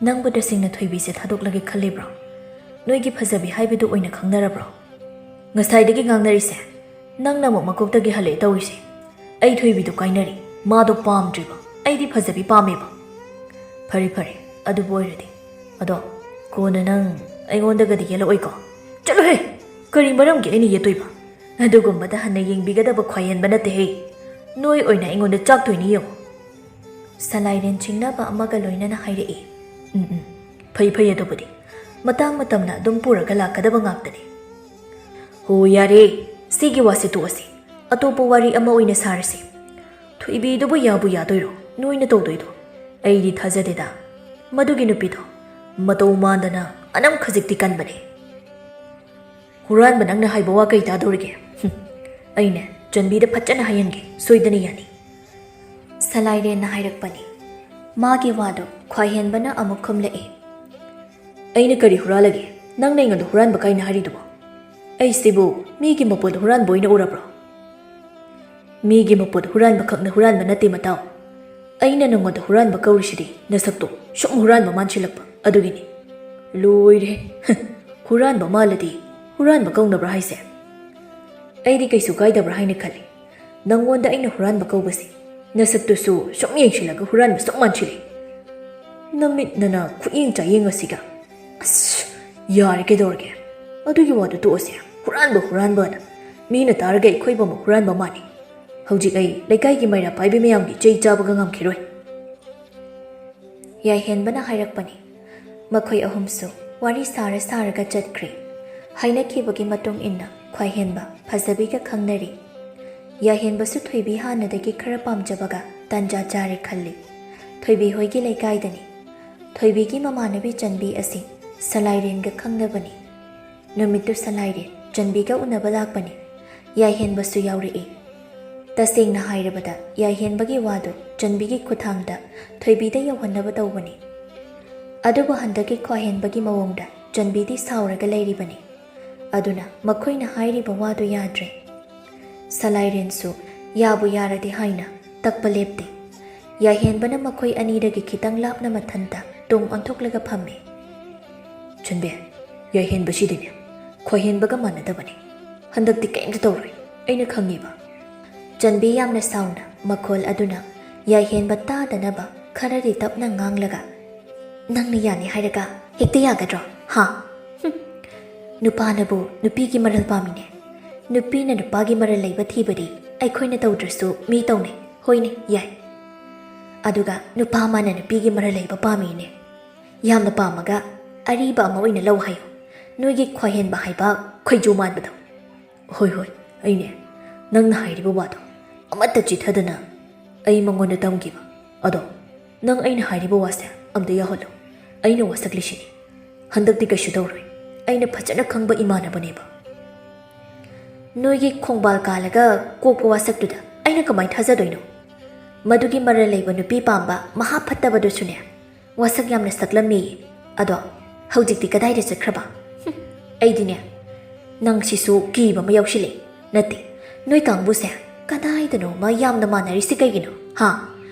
ꯅꯪꯕꯨ ꯇꯁꯦꯡꯅ ꯊꯣꯏꯕꯤꯁꯦ ꯊꯥꯗꯣꯛꯂꯒꯦ ꯈꯜꯂꯤꯕ꯭ꯔꯣ? ꯅꯣꯏꯒꯤ ꯐꯖꯕꯤ ꯍꯥꯏꯕꯗꯨ ꯑꯣꯏꯅ ꯈꯪꯅꯔꯕ꯭ꯔꯣ? ꯉꯁꯥꯏꯗꯒꯤ ꯉꯥꯡꯅꯔꯤꯁꯦ ꯅꯪꯅ ꯑꯃꯨꯛ ꯃꯀꯣꯛꯇꯒꯤ ꯍꯜꯂꯛꯑꯦ ꯇꯧꯔꯤꯁꯦ꯫ ꯑꯩ ꯊꯣꯏꯕꯤꯗꯨ ꯀꯥꯏꯅꯔꯦ, ꯃꯥꯗꯣ ꯄꯥꯝꯗ꯭ꯔꯤꯕ, ꯑꯩꯗꯤ ꯐꯖꯕꯤ ꯄꯥꯝꯃꯦꯕ꯫ ꯐꯔꯦ ꯐꯔꯦ, ꯑꯗꯨꯕꯨ ꯑꯣꯏꯔꯗꯤ꯫ ꯑꯗꯣ ꯀꯣꯟꯅ ꯅꯪ ꯑꯩꯉꯣꯟꯗꯒꯗꯤ ꯌꯦꯠꯂꯛꯑꯣꯏꯀꯣ? ꯆꯠꯂꯣꯍꯦ! ꯀꯔꯤ ꯃꯔꯝꯒꯤ ꯑꯩꯅ ꯌꯦꯠꯇꯣꯏꯕ? ꯑꯗꯨꯒꯨꯝꯕꯗ ꯍꯟꯅ ꯌꯦꯡꯕꯤꯒꯗꯕ ꯈ꯭ꯋꯥꯏꯌꯦꯟꯕ ꯅꯠꯇꯦꯍꯦ꯫ ꯅꯣꯏ ꯑꯣꯏꯅ ꯑꯩꯉꯣꯟꯗ ꯆꯥꯛꯇꯣꯏꯅꯤ ꯌꯦꯡꯉꯣ꯫ ꯁꯂꯥꯏꯔꯦꯟ ꯆꯤꯡꯅꯕ ꯑꯃꯒ ꯂꯣꯏꯅꯅ ꯍꯥꯏꯔꯛꯏ꯫ ꯎꯝ ꯎꯝ, ꯐꯩ ꯐꯩ, ꯑꯗꯨꯕꯨꯗꯤ ꯃꯇꯥꯡ ꯃꯇꯝꯅ ꯑꯗꯨꯝ ꯄꯨꯔꯒ ꯂꯥꯛꯀꯗꯕ ꯉꯥꯛꯇꯅꯤ꯫ ꯍꯣ ꯌꯥꯔꯦ, ꯁꯤꯒꯤ ꯋꯥꯁꯤ ꯇꯣꯛꯑꯁꯤ, ꯑꯇꯣꯞꯄ ꯋꯥꯔꯤ ꯑꯃ ꯑꯣꯏꯅ ꯁꯥꯔꯁꯤ꯫ ꯊꯣꯏꯕꯤꯗꯨꯕꯨ ꯌꯥꯕꯨ ꯌꯥꯗꯣꯏꯔꯣ ꯅꯣꯏꯅ ꯇꯧꯗꯣꯏꯗꯣ? ꯑꯩꯗꯤ ꯊꯥꯖꯗꯦꯗ꯫ ꯃꯗꯨꯒꯤ ꯅꯨꯄꯤꯗꯣ ꯃꯇꯧ ꯃꯥꯟꯗꯅ ꯑꯅꯝ ꯈꯖꯤꯛꯇꯤ ꯀꯟꯕꯅꯦ꯫ ꯍꯨꯔꯥꯟꯕ ꯅꯪꯅ ꯍꯥꯏꯕ ꯋꯥ ꯀꯩ ꯇꯥꯗꯧꯔꯤꯒꯦ? ꯍꯨꯝ, ꯑꯩꯅꯦ ꯆꯟꯕꯤꯗ ꯐꯖꯅ ꯍꯥꯏꯍꯟꯒꯦ, ꯁꯣꯏꯗꯅ ꯌꯥꯅꯤ꯫ ꯁꯂꯥꯏꯔꯦꯟꯅ ꯍꯥꯏꯔꯛꯄꯅꯤ꯫ ꯃꯥꯒꯤ ꯋꯥꯗꯣ ꯈ꯭ꯋꯥꯏꯍꯦꯟꯕꯅ ꯑꯃꯨꯛ ꯈꯨꯝꯂꯛꯏ꯫ ꯑꯩꯅ ꯀꯔꯤ ꯍꯨꯔꯥꯜꯂꯒꯦ? ꯅꯪꯅ ꯑꯩꯉꯣꯟꯗ ꯍꯨꯔꯥꯟꯕ ꯀꯥꯏꯅ ꯍꯥꯏꯔꯤꯗꯨꯕꯣ? ꯑꯩꯁꯤꯕꯨ ꯃꯤꯒꯤ ꯃꯄꯣꯠ ꯍꯨꯔꯥꯟꯕ ꯑꯣꯏꯅ ꯎꯔꯕ꯭ꯔꯣ? ꯃꯤꯒꯤ ꯃꯄꯣꯠ ꯍꯨꯔꯥꯟꯕ ꯈꯛꯅ ꯍꯨꯔꯥꯟꯕ ꯅꯠꯇꯦ ꯃꯇꯥꯎ꯫ ꯑꯩꯅ ꯅꯉꯣꯟꯗ ꯍꯨꯔꯥꯟꯕ ꯀꯧꯔꯤꯁꯤꯗꯤ ꯅꯁꯛꯇꯣ ꯁꯨꯝ ꯍꯨꯔꯥꯟꯕ ꯃꯥꯟꯁꯤꯜꯂꯛꯄ ꯑꯗꯨꯒꯤꯅꯤ꯫ ꯂꯣꯏꯔꯦ꯫ ꯍꯨꯔꯥꯟꯕ ꯃꯥꯜꯂꯗꯤ ꯍꯨꯔꯥꯟꯕ ꯀꯧꯅꯕ꯭ꯔꯥ ꯍꯥꯏꯁꯦ? ꯑꯩꯗꯤ ꯀꯩꯁꯨ ꯀꯥꯏꯗꯕ꯭ꯔꯥ ꯍꯥꯏꯅ ꯈꯜꯂꯤ꯫ ꯅꯪꯉꯣꯟꯗ ꯑꯩꯅ ꯍꯨꯔꯥꯟꯕ ꯀꯧꯕꯁꯦ ꯅꯁꯛꯇꯨꯁꯨ ꯁꯨꯝ ꯌꯦꯡꯁꯤꯜꯂꯒ ꯍꯨꯔꯥꯟꯕ ꯁꯨꯝ ꯃꯥꯟꯁꯤꯜꯂꯤ꯫ ꯅꯃꯤꯠ ꯅꯅꯥ ꯈꯨꯠꯌꯦꯡ ꯆꯥꯌꯦꯡ ꯑꯁꯤꯒ꯫ ꯑꯁ, ꯌꯥꯔꯦ, ꯀꯩꯗꯧꯔꯒꯦ? ꯑꯗꯨꯒꯤ ꯋꯥꯗꯨ ꯇꯣꯛꯑꯁꯦ꯫ ꯍꯨꯔꯥꯟꯕ ꯍꯨꯔꯥꯟꯕꯅ ꯃꯤꯅ ꯇꯥꯔꯒ ꯑꯩꯈꯣꯏꯕꯨ ꯑꯃꯨꯛ ꯍꯨꯔꯥꯟꯕ ꯃꯥꯟꯅꯤ꯫ ꯍꯧꯖꯤꯛ ꯑꯩ ꯂꯩꯀꯥꯏꯒꯤ ꯃꯩꯔꯥ ꯄꯥꯏꯕꯤ ꯃꯌꯥꯝꯒꯤ ꯆꯩ ꯆꯥꯕꯒ ꯉꯝꯈꯤꯔꯣꯏ꯫ ꯌꯥꯏꯍꯦꯟꯕꯅ ꯍꯥꯏꯔꯛꯄꯅꯤ꯫ ꯃꯈꯣꯏ ꯑꯍꯨꯝꯁꯨ ꯋꯥꯔꯤ ꯁꯥꯔ ꯁꯥꯔꯒ ꯆꯠꯈ꯭ꯔꯦ꯫ ꯍꯥꯏꯅꯈꯤꯕꯒꯤ ꯃꯇꯨꯡ ꯏꯟꯅ ꯈ꯭ꯋꯥꯏꯍꯦꯟꯕ ꯐꯖꯕꯤꯒ ꯈꯪꯅꯔꯤ꯫ ꯌꯥꯏꯍꯦꯟꯕꯁꯨ ꯊꯣꯏꯕꯤ ꯍꯥꯟꯅꯗꯒꯤ ꯈꯔ ꯄꯥꯝꯖꯕꯒ ꯇꯥꯟꯖꯥ ꯆꯥꯔꯦ ꯈꯜꯂꯤ꯫ ꯊꯣꯏꯕꯤ ꯍꯣꯏꯒꯤ ꯂꯩꯀꯥꯏꯗꯅꯤ꯫ ꯊꯣꯏꯕꯤꯒꯤ ꯃꯃꯥꯟꯅꯕꯤ ꯆꯟꯕꯤ ꯑꯁꯤ ꯁꯂꯥꯏꯔꯦꯟꯒ ꯈꯪꯅꯕꯅꯤ꯫ ꯅꯨꯃꯤꯠꯇꯨ ꯁꯂꯥꯏꯔꯦꯟ ꯆꯟꯕꯤꯒ ꯎꯅꯕ ꯂꯥꯛꯄꯅꯤ꯫ ꯌꯥꯏꯍꯦꯟꯕꯁꯨ ꯌꯥꯎꯔꯛꯏ꯫ ꯇꯁꯦꯡꯅ ꯍꯥꯏꯔꯕꯗ ꯌꯥꯏꯍꯦꯟꯕꯒꯤ ꯋꯥꯗꯨ ꯆꯟꯕꯤꯒꯤ ꯈꯨꯠꯊꯥꯡꯗ ꯊꯣꯏꯕꯤꯗ ꯌꯧꯍꯟꯅꯕ ꯇꯧꯕꯅꯤ꯫ ꯑꯗꯨꯕꯨ ꯍꯟꯗꯛꯀꯤ ꯈ꯭ꯋꯥꯏꯍꯦꯟꯕꯒꯤ ꯃꯑꯣꯡꯗ ꯆꯟꯕꯤꯗꯤ ꯁꯥꯎꯔꯒ ꯂꯩꯔꯤꯕꯅꯤ꯫ ꯑꯗꯨꯅ ꯃꯈꯣꯏꯅ ꯍꯥꯏꯔꯤꯕ ꯋꯥꯗꯨ ꯌꯥꯗ꯭ꯔꯦ꯫ ꯁꯂꯥꯏꯔꯦꯟꯁꯨ ꯌꯥꯕꯨ ꯌꯥꯔꯗꯤ ꯍꯥꯏꯅ ꯇꯛꯄ ꯂꯦꯞꯇꯦ꯫ ꯌꯥꯏꯍꯦꯟꯕꯅ ꯃꯈꯣꯏ ꯑꯅꯤꯗꯒꯤ ꯈꯤꯇꯪ ꯂꯥꯞꯅ ꯃꯊꯟꯇ ꯇꯨꯡ ꯑꯣꯟꯊꯣꯛꯂꯒ ꯐꯝꯃꯤ꯫ "ꯆꯟꯕꯤ, ꯌꯥꯏꯍꯦꯟꯕꯁꯤꯗꯤꯅꯦ, ꯈ꯭ꯋꯥꯏꯍꯦꯟꯕꯒ ꯃꯥꯟꯅꯗꯕꯅꯤ꯫ ꯍꯟꯗꯛꯇꯤ ꯀꯔꯤꯝꯇ ꯇꯧꯔꯣꯏ, ꯑꯩꯅ ꯈꯪꯉꯤꯕ꯫" ꯆꯟꯕꯤ ꯌꯥꯝꯅ ꯁꯥꯎꯅ ꯃꯈꯣꯜ ꯑꯗꯨꯅ ꯌꯥꯏꯍꯦꯟꯕ ꯇꯥꯗꯅꯕ ꯈꯔꯗꯤ ꯇꯞꯅ ꯉꯥꯡꯂꯒ, "ꯅꯪꯅ ꯌꯥꯅꯤ ꯍꯥꯏꯔꯒ ꯍꯦꯛꯇ ꯌꯥꯒꯗ꯭ꯔꯣ? ꯍꯥ? ꯍꯨꯝ꯫ ꯅꯨꯄꯥꯅꯕꯨ ꯅꯨꯄꯤꯒꯤ ꯃꯔꯜ ꯄꯥꯝꯃꯤꯅꯦ꯫ ꯅꯨꯄꯤꯅ ꯅꯨꯄꯥꯒꯤ ꯃꯔꯜ ꯂꯩꯕ ꯊꯤꯕꯗꯤ ꯑꯩꯈꯣꯏꯅ ꯇꯧꯗ꯭ꯔꯁꯨ ꯃꯤ ꯇꯧꯅꯩ꯫ ꯍꯣꯏꯅꯦ, ꯌꯥꯏ꯫ ꯑꯗꯨꯒ ꯅꯨꯄꯥ ꯑꯃꯅ ꯅꯨꯄꯤꯒꯤ ꯃꯔꯜ ꯂꯩꯕ ꯄꯥꯝꯃꯤꯅꯦ꯫ ꯌꯥꯝꯅ ꯄꯥꯝꯃꯒ ꯑꯔꯤꯕ ꯑꯃ ꯑꯣꯏꯅ ꯂꯧ ꯍꯥꯏꯌꯨ꯫ ꯅꯣꯏꯒꯤ ꯈ꯭ꯋꯥꯏꯍꯦꯟꯕ ꯍꯥꯏꯕ ꯈꯣꯏꯖꯨ ꯃꯥꯟꯕꯗꯣ꯫" "ꯍꯣꯏ, ꯍꯣꯏ, ꯑꯩꯅꯦ꯫ ꯅꯪꯅ ꯍꯥꯏꯔꯤꯕ ꯋꯥꯗꯣ ꯑꯃꯠꯇ ꯆꯤꯊꯗꯅ ꯑꯩ ꯃꯉꯣꯟꯗ ꯇꯝꯈꯤꯕ꯫ ꯑꯗꯣ ꯅꯪ ꯑꯩꯅ ꯍꯥꯏꯔꯤꯕ ꯋꯥꯁꯦ ꯑꯝꯇ ꯌꯥꯎꯍꯜꯂꯨ꯫ ꯑꯩꯅ ꯋꯥꯁꯛꯂꯤꯁꯤꯅꯤ꯫ ꯍꯟꯗꯛꯇꯤ ꯀꯩꯁꯨ ꯇꯧꯔꯣꯏ꯫ ꯑꯩꯅ ꯐꯖꯅ ꯈꯪꯕ ꯏꯃꯥꯟꯅꯕꯅꯦꯕ꯫" "ꯅꯣꯏꯒꯤ ꯈꯣꯡꯕꯥꯜ ꯀꯥꯜꯂꯒ ꯀꯣꯛꯄ ꯋꯥꯁꯛꯇꯨꯗ ꯑꯩꯅ ꯀꯃꯥꯏꯅ ꯊꯥꯖꯗꯣꯏꯅꯣ? ꯃꯗꯨꯒꯤ ꯃꯔꯜ ꯂꯩꯕ ꯅꯨꯄꯤ ꯄꯥꯝꯕ ꯃꯍꯥ ꯐꯠꯇꯕꯗꯨꯁꯨꯅꯦ, ꯋꯥꯁꯛ ꯌꯥꯝꯅ ꯁꯛꯂꯝꯃꯤ꯫ ꯑꯗꯣ ꯍꯧꯖꯤꯛꯇꯤ ꯀꯗꯥꯏꯗ ꯆꯠꯈ꯭ꯔꯕ? ꯍꯨꯝ, ꯑꯩꯗꯤꯅꯦ, ꯅꯪꯁꯤꯁꯨ ꯀꯤꯕ ꯑꯃ ꯌꯥꯎꯁꯤꯜꯂꯛꯑꯦ꯫ ꯅꯠꯇꯦ, ꯅꯣꯏ ꯀꯥꯡꯕꯨꯁꯦ ꯀꯗꯥꯏꯗꯅꯣꯃ ꯌꯥꯝꯅ ꯃꯥꯟꯅꯔꯤꯁꯤ ꯀꯩꯒꯤꯅꯣ? ꯍꯥ?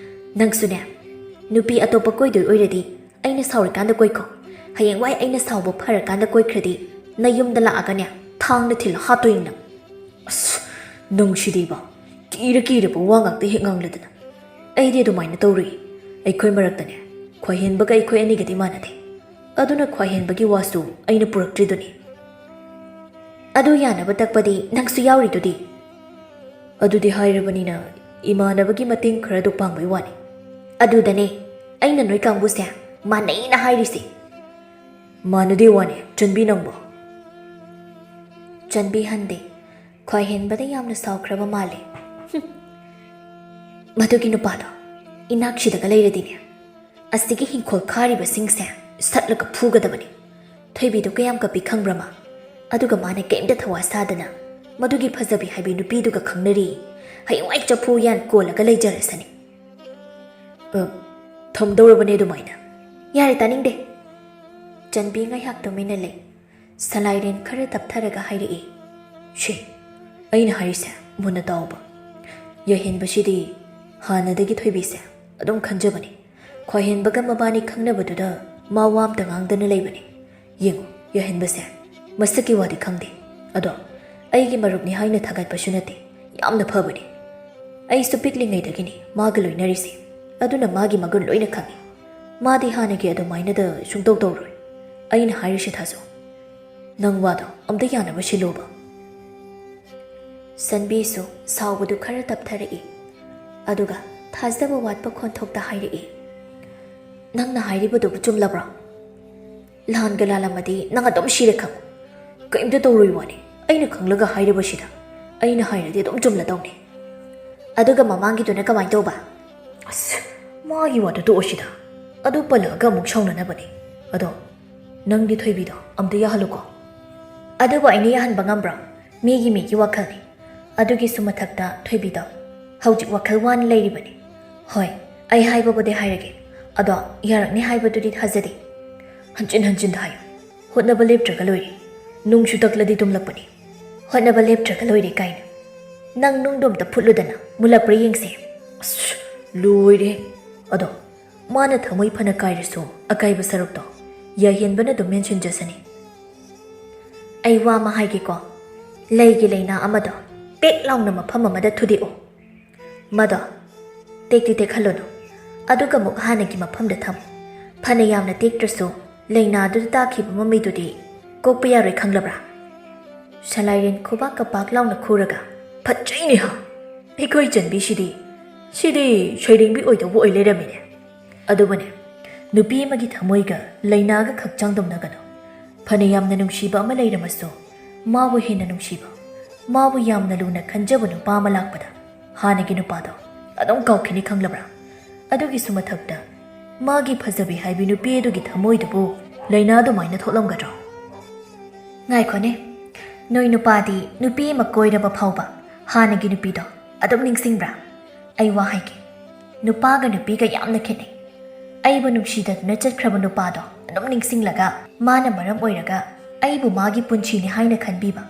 ꯅꯪꯁꯨꯅꯦ, ꯅꯨꯄꯤ ꯑꯇꯣꯞꯄ ꯀꯣꯏꯗꯣꯏ ꯑꯣꯏꯔꯗꯤ ꯑꯩꯅ ꯁꯥꯎꯔꯤꯀꯥꯟꯗ ꯀꯣꯏꯈꯣ꯫ ꯍꯌꯦꯡꯋꯥꯏ ꯑꯩꯅ ꯁꯥꯎꯕ ꯐꯔꯀꯥꯟꯗ ꯀꯣꯏꯈ꯭ꯔꯗꯤ ꯅꯌꯨꯝꯗ ꯂꯥꯛꯑꯒꯅꯦ, ꯊꯥꯡꯅ ꯊꯤꯜꯂ ꯍꯥꯠꯇꯣꯏꯅꯤ ꯅꯪ꯫" "ꯑꯁ, ꯅꯪꯁꯤꯗꯤꯕ, ꯀꯤꯔ ꯀꯤꯔꯕ ꯋꯥ ꯉꯥꯛꯇ ꯍꯦꯛ ꯉꯥꯡꯂꯗꯅ꯫ ꯑꯩꯗꯤ ꯑꯗꯨꯃꯥꯏꯅ ꯇꯧꯔꯨꯏ꯫ ꯑꯩꯈꯣꯏ ꯃꯔꯛꯇꯅꯦ, ꯈ꯭ꯋꯥꯏꯍꯦꯟꯕꯒ ꯑꯩꯈꯣꯏ ꯑꯅꯤꯒꯗꯤ ꯃꯥꯟꯅꯗꯦ꯫ ꯑꯗꯨꯅ ꯈ꯭ꯋꯥꯏꯍꯦꯟꯕꯒꯤ ꯋꯥꯁꯨ ꯑꯩꯅ ꯄꯨꯔꯛꯇ꯭ꯔꯤꯗꯨꯅꯤ꯫" "ꯑꯗꯨ ꯌꯥꯅꯕ ꯇꯛꯄꯗꯤ ꯅꯪꯁꯨ ꯌꯥꯎꯔꯤꯗꯨꯗꯤ?" "ꯑꯗꯨꯗꯤ ꯍꯥꯏꯔꯕꯅꯤꯅ ꯏꯃꯥꯟꯅꯕꯒꯤ ꯃꯇꯦꯡ ꯈꯔꯗꯣ ꯄꯥꯡꯕꯩ ꯋꯥꯅꯤ꯫" "ꯑꯗꯨꯗꯅꯦ ꯑꯩꯅ ꯅꯣꯏ ꯀꯥꯡꯕꯨꯁꯦ ꯃꯥꯟꯅꯩꯅ ꯍꯥꯏꯔꯤꯁꯦ꯫" "ꯃꯥꯟꯅꯗꯦ ꯋꯥꯅꯦ, ꯆꯟꯕꯤ ꯅꯪꯕꯣ꯫" ꯆꯟꯕꯤ ꯍꯟꯗꯦ꯫ ꯈ꯭ꯋꯥꯏꯍꯦꯟꯕꯗ ꯌꯥꯝꯅ ꯁꯥꯎꯈ꯭ꯔꯕ ꯃꯥꯜꯂꯦ꯫ "ꯍꯨꯝ꯫ ꯃꯗꯨꯒꯤ ꯅꯨꯄꯥꯗꯣ ꯏꯅꯥꯛꯁꯤꯗꯒ ꯂꯩꯔꯗꯤꯅꯦ, ꯑꯁꯤꯒꯤ ꯍꯤꯡꯈꯣꯜ ꯈꯥꯔꯤꯕꯁꯤꯡꯁꯦ ꯁꯠꯂꯒ ꯐꯨꯒꯗꯕꯅꯤ꯫ ꯊꯣꯏꯕꯤꯗꯣ ꯀꯌꯥꯝ ꯀꯞꯄꯤ ꯈꯪꯕ꯭ꯔꯥ ꯃꯥ? ꯑꯗꯨꯒ ꯃꯥꯅ ꯀꯩꯝꯇ ꯊꯋꯥ ꯁꯥꯗꯅ ꯃꯗꯨꯒꯤ ꯐꯖꯕꯤ ꯍꯥꯏꯕꯤ ꯅꯨꯄꯤꯗꯨꯒ ꯈꯪꯅꯔꯤ꯫ ꯍꯌꯦꯡꯋꯥꯏ ꯆꯐꯨ ꯎꯌꯥꯟ ꯀꯣꯜꯂꯒ ꯂꯩꯖꯔꯁꯅꯤ꯫" "ꯑ, ꯊꯝꯗꯧꯔꯕꯅꯦ ꯑꯗꯨꯃꯥꯏꯅ꯫" "ꯌꯥꯔꯦ, ꯇꯥꯅꯤꯡꯗꯦ꯫" ꯆꯟꯕꯤ ꯉꯥꯏꯍꯥꯛ ꯇꯨꯃꯤꯟꯅ ꯂꯩ꯫ ꯁꯂꯥꯏꯔꯦꯟ ꯈꯔ ꯇꯞꯊꯔꯒ ꯍꯥꯏꯔꯛꯏ, "ꯁꯦ, ꯑꯩꯅ ꯍꯥꯏꯔꯤꯁꯦ ꯃꯨꯟꯅ ꯇꯥꯎꯕ꯫ ꯌꯥꯏꯍꯦꯟꯕꯁꯤꯗꯤ ꯍꯥꯟꯅꯗꯒꯤ ꯊꯣꯏꯕꯤꯁꯦ ꯑꯗꯨꯝ ꯈꯟꯖꯕꯅꯤ꯫ ꯈ꯭ꯋꯥꯏꯍꯦꯟꯕꯒ ꯃꯕꯥꯅꯤ ꯈꯪꯅꯕꯗꯨꯗ ꯃꯥ ꯋꯥ ꯑꯝꯇ ꯉꯥꯡꯗꯅ ꯂꯩꯕꯅꯤ꯫ ꯌꯦꯡꯉꯨ, ꯌꯥꯏꯍꯦꯟꯕꯁꯦ ꯃꯁꯛꯀꯤ ꯋꯥꯗꯤ ꯈꯪꯗꯦ, ꯑꯗꯣ ꯑꯩꯒꯤ ꯃꯔꯨꯞꯅꯤ ꯍꯥꯏꯅ ꯊꯥꯒꯠꯄꯁꯨ ꯅꯠꯇꯦ꯫ ꯌꯥꯝꯅ ꯐꯕꯅꯤ꯫ ꯑꯩꯁꯨ ꯄꯤꯛꯂꯤꯉꯩꯗꯒꯤꯅꯤ ꯃꯥꯒ ꯂꯣꯏꯅꯔꯤꯁꯦ, ꯑꯗꯨꯅ ꯃꯥꯒꯤ ꯃꯒꯨꯟ ꯂꯣꯏꯅ ꯈꯪꯏ꯫ ꯃꯥꯗꯤ ꯍꯥꯟꯅꯒꯤ ꯑꯗꯨꯃꯥꯏꯅꯗ ꯁꯨꯡꯇꯧ ꯇꯧꯔꯣꯏ꯫ ꯑꯩꯅ ꯍꯥꯏꯔꯤꯁꯤ ꯊꯥꯖꯧ꯫ ꯅꯪ ꯋꯥꯗꯣ ꯑꯝꯇ ꯌꯥꯅꯕ ꯁꯤꯜꯂꯣꯕ꯫ ꯁꯟꯕꯤꯁꯨ ꯁꯥꯎꯕꯗꯨ ꯈꯔ ꯇꯞꯊꯔꯛꯏ, ꯑꯗꯨꯒ ꯊꯥꯖꯕ ꯋꯥꯠꯄ ꯈꯣꯟꯊꯣꯛꯇ ꯍꯥꯏꯔꯛꯏ, "ꯅꯪꯅ ꯍꯥꯏꯔꯤꯕꯗꯨꯕꯨ ꯆꯨꯝꯂꯕ꯭ꯔꯣ? ꯂꯥꯟꯒ ꯂꯥꯜꯂꯝꯃꯗꯤ ꯅꯪ ꯑꯗꯨꯝ ꯁꯤꯔꯦ ꯈꯪꯉꯨ꯫ ꯀꯔꯤꯝꯇ ꯇꯧꯔꯣꯏ ꯋꯥꯅꯤ, ꯑꯩꯅ ꯈꯪꯂꯒ ꯍꯥꯏꯔꯕꯁꯤꯗ꯫ ꯑꯩꯅ ꯍꯥꯏꯔꯗꯤ ꯑꯗꯨꯝ ꯆꯨꯝꯂꯗꯧꯅꯤ꯫ ꯑꯗꯨꯒ ꯃꯃꯥꯡꯒꯤꯗꯨꯅ ꯀꯃꯥꯏꯅ ꯇꯧꯕ?" "ꯑꯁ, ꯃꯥꯒꯤ ꯋꯥꯗꯨ ꯇꯣꯛꯑꯁꯤꯗ꯫ ꯑꯗꯨ ꯄꯜꯂꯛꯑꯒ ꯑꯃꯨꯛ ꯁꯥꯎꯅꯅꯕꯅꯤ꯫ ꯑꯗꯣ ꯅꯪꯗꯤ ꯊꯣꯏꯕꯤꯗꯣ ꯑꯝꯇ ꯌꯥꯍꯜꯂꯨꯀꯣ꯫" "ꯑꯗꯨꯕꯨ ꯑꯩꯅ ꯌꯥꯍꯟꯕ ꯉꯝꯕ꯭ꯔꯣ? ꯃꯤꯒꯤ ꯃꯤꯒꯤ ꯋꯥꯈꯜꯅꯤ꯫ ꯑꯗꯨꯒꯤꯁꯨ ꯃꯊꯛꯇ ꯊꯣꯏꯕꯤꯗꯣ ꯍꯧꯖꯤꯛ ꯋꯥꯈꯜ ꯋꯥꯅ ꯂꯩꯔꯤꯕꯅꯤ꯫ ꯍꯣꯏ, ꯑꯩ ꯍꯥꯏꯕꯕꯨꯗꯤ ꯍꯥꯏꯔꯒꯦ, ꯑꯗꯣ ꯌꯥꯔꯛꯅꯤ ꯍꯥꯏꯕꯗꯨꯗꯤ ꯊꯥꯖꯗꯦ꯫ ꯍꯟꯖꯤꯟ ꯍꯟꯖꯤꯟ ꯍꯥꯏꯌꯨ꯫ ꯍꯣꯠꯅꯕ ꯂꯦꯞꯇ꯭ꯔꯒ ꯂꯣꯏꯔꯦ꯫ ꯅꯨꯡꯁꯨ ꯇꯛꯂꯗꯤ ꯇꯨꯝꯂꯛꯄꯅꯤ꯫ ꯍꯣꯠꯅꯕ ꯂꯦꯞꯇ꯭ꯔꯒ ꯂꯣꯏꯔꯦ ꯀꯥꯏꯅ꯫ ꯅꯪ ꯅꯨꯡꯗꯣ ꯑꯝꯇ ꯐꯨꯠꯂꯨꯗꯅ, ꯃꯨꯜꯂꯛꯄ꯭ꯔꯥ ꯌꯦꯡꯁꯦ꯫" "ꯑꯁ, ꯂꯣꯏꯔꯦ꯫ ꯑꯗꯣ ꯃꯥꯅ ꯊꯃꯣꯏ ꯐꯅ ꯀꯥꯏꯔꯁꯨ ꯑꯀꯥꯏꯕ ꯁꯔꯨꯛꯇꯣ ꯌꯥꯏꯍꯦꯟꯕꯅ ꯑꯗꯨꯝ ꯃꯦꯟꯁꯤꯟꯖꯁꯅꯤ꯫" "ꯑꯩ ꯋꯥ ꯑꯃ ꯍꯥꯏꯒꯦꯀꯣ꯫ ꯂꯩꯒꯤ ꯂꯩꯅꯥ ꯑꯃꯗꯣ ꯄꯦꯛ ꯂꯥꯎꯅ ꯃꯐꯝ ꯑꯃꯗ ꯊꯨꯗꯦꯛꯑꯣ꯫ ꯃꯗꯣ ꯇꯦꯛꯇꯤ ꯇꯦꯛꯍꯜꯂꯨꯅꯨ, ꯑꯗꯨꯒ ꯑꯃꯨꯛ ꯍꯥꯟꯅꯒꯤ ꯃꯐꯝꯗ ꯊꯝꯃꯨ꯫ ꯐꯅ ꯌꯥꯝꯅ ꯇꯦꯛꯇ꯭ꯔꯁꯨ ꯂꯩꯅꯥꯗꯨꯗ ꯇꯥꯈꯤꯕ ꯃꯃꯤꯗꯨꯗꯤ ꯀꯣꯛꯄ ꯌꯥꯔꯣꯏ, ꯈꯪꯂꯕ꯭ꯔꯥ?" ꯁꯂꯥꯏꯔꯦꯟ ꯈꯨꯕꯥꯛꯀ ꯄꯥꯛ ꯂꯥꯎꯅ ꯈꯨꯔꯒ, "ꯐꯠꯖꯩꯅꯦ ꯍꯥ! ꯑꯩꯈꯣꯏ ꯆꯟꯕꯤꯁꯤꯗꯤ, ꯁꯤꯗꯤ ꯁꯩꯔꯦꯡꯕꯤ ꯑꯣꯏꯗꯧꯕ ꯑꯣꯏ ꯂꯩꯔꯝꯃꯤꯅꯦ꯫ ꯑꯗꯨꯕꯨꯅꯦ, ꯅꯨꯄꯤ ꯑꯃꯒꯤ ꯊꯃꯣꯏꯒ ꯂꯩꯅꯥꯒ ꯈꯛ ꯆꯥꯡꯗꯝꯅꯒꯅꯨ꯫ ꯐꯅ ꯌꯥꯝꯅ ꯅꯨꯡꯁꯤꯕ ꯑꯃ ꯂꯩꯔꯝꯃꯁꯨ, ꯃꯥꯕꯨ ꯍꯦꯟꯅ ꯅꯨꯡꯁꯤꯕ, ꯃꯥꯕꯨ ꯌꯥꯝꯅ ꯂꯨꯅ ꯈꯟꯖꯕ ꯅꯨꯄꯥ ꯑꯃ ꯂꯥꯛꯄꯗ ꯍꯥꯟꯅꯒꯤ ꯅꯨꯄꯥꯗꯣ ꯑꯗꯨꯝ ꯀꯥꯎꯈꯤꯅꯤ, ꯈꯪꯂꯕ꯭ꯔꯥ? ꯑꯗꯨꯒꯤꯁꯨ ꯃꯊꯛꯇ ꯃꯥꯒꯤ ꯐꯖꯕꯤ ꯍꯥꯏꯕꯤ ꯅꯨꯄꯤ ꯑꯗꯨꯒꯤ ꯊꯃꯣꯏꯗꯨꯕꯨ ꯂꯩꯅꯥ ꯑꯗꯨꯃꯥꯏꯅ ꯊꯣꯛꯂꯝꯒꯗ꯭ꯔꯣ?" "ꯉꯥꯏꯈꯣꯅꯦ, ꯅꯣꯏ ꯅꯨꯄꯥꯗꯤ ꯅꯨꯄꯤ ꯑꯃ ꯀꯣꯏꯔꯕ ꯐꯥꯎꯕ ꯍꯥꯟꯅꯒꯤ ꯅꯨꯄꯤꯗꯣ ꯑꯗꯨꯝ ꯅꯤꯡꯁꯤꯡꯕ꯭ꯔꯥ? ꯑꯩ ꯋꯥ ꯍꯥꯏꯒꯦ, ꯅꯨꯄꯥꯒ ꯅꯨꯄꯤꯒ ꯌꯥꯝꯅ ꯈꯦꯠꯅꯩ꯫ ꯑꯩꯕꯨ ꯅꯨꯡꯁꯤꯗꯗꯨꯅ ꯆꯠꯈ꯭ꯔꯕ ꯅꯨꯄꯥꯗꯣ ꯑꯗꯨꯝ ꯅꯤꯡꯁꯤꯡꯂꯒ ꯃꯥꯅ ꯃꯔꯝ ꯑꯣꯏꯔꯒ ꯑꯩꯕꯨ ꯃꯥꯒꯤ ꯄꯨꯟꯁꯤꯅꯤ ꯍꯥꯏꯅ ꯈꯟꯕꯤꯕ,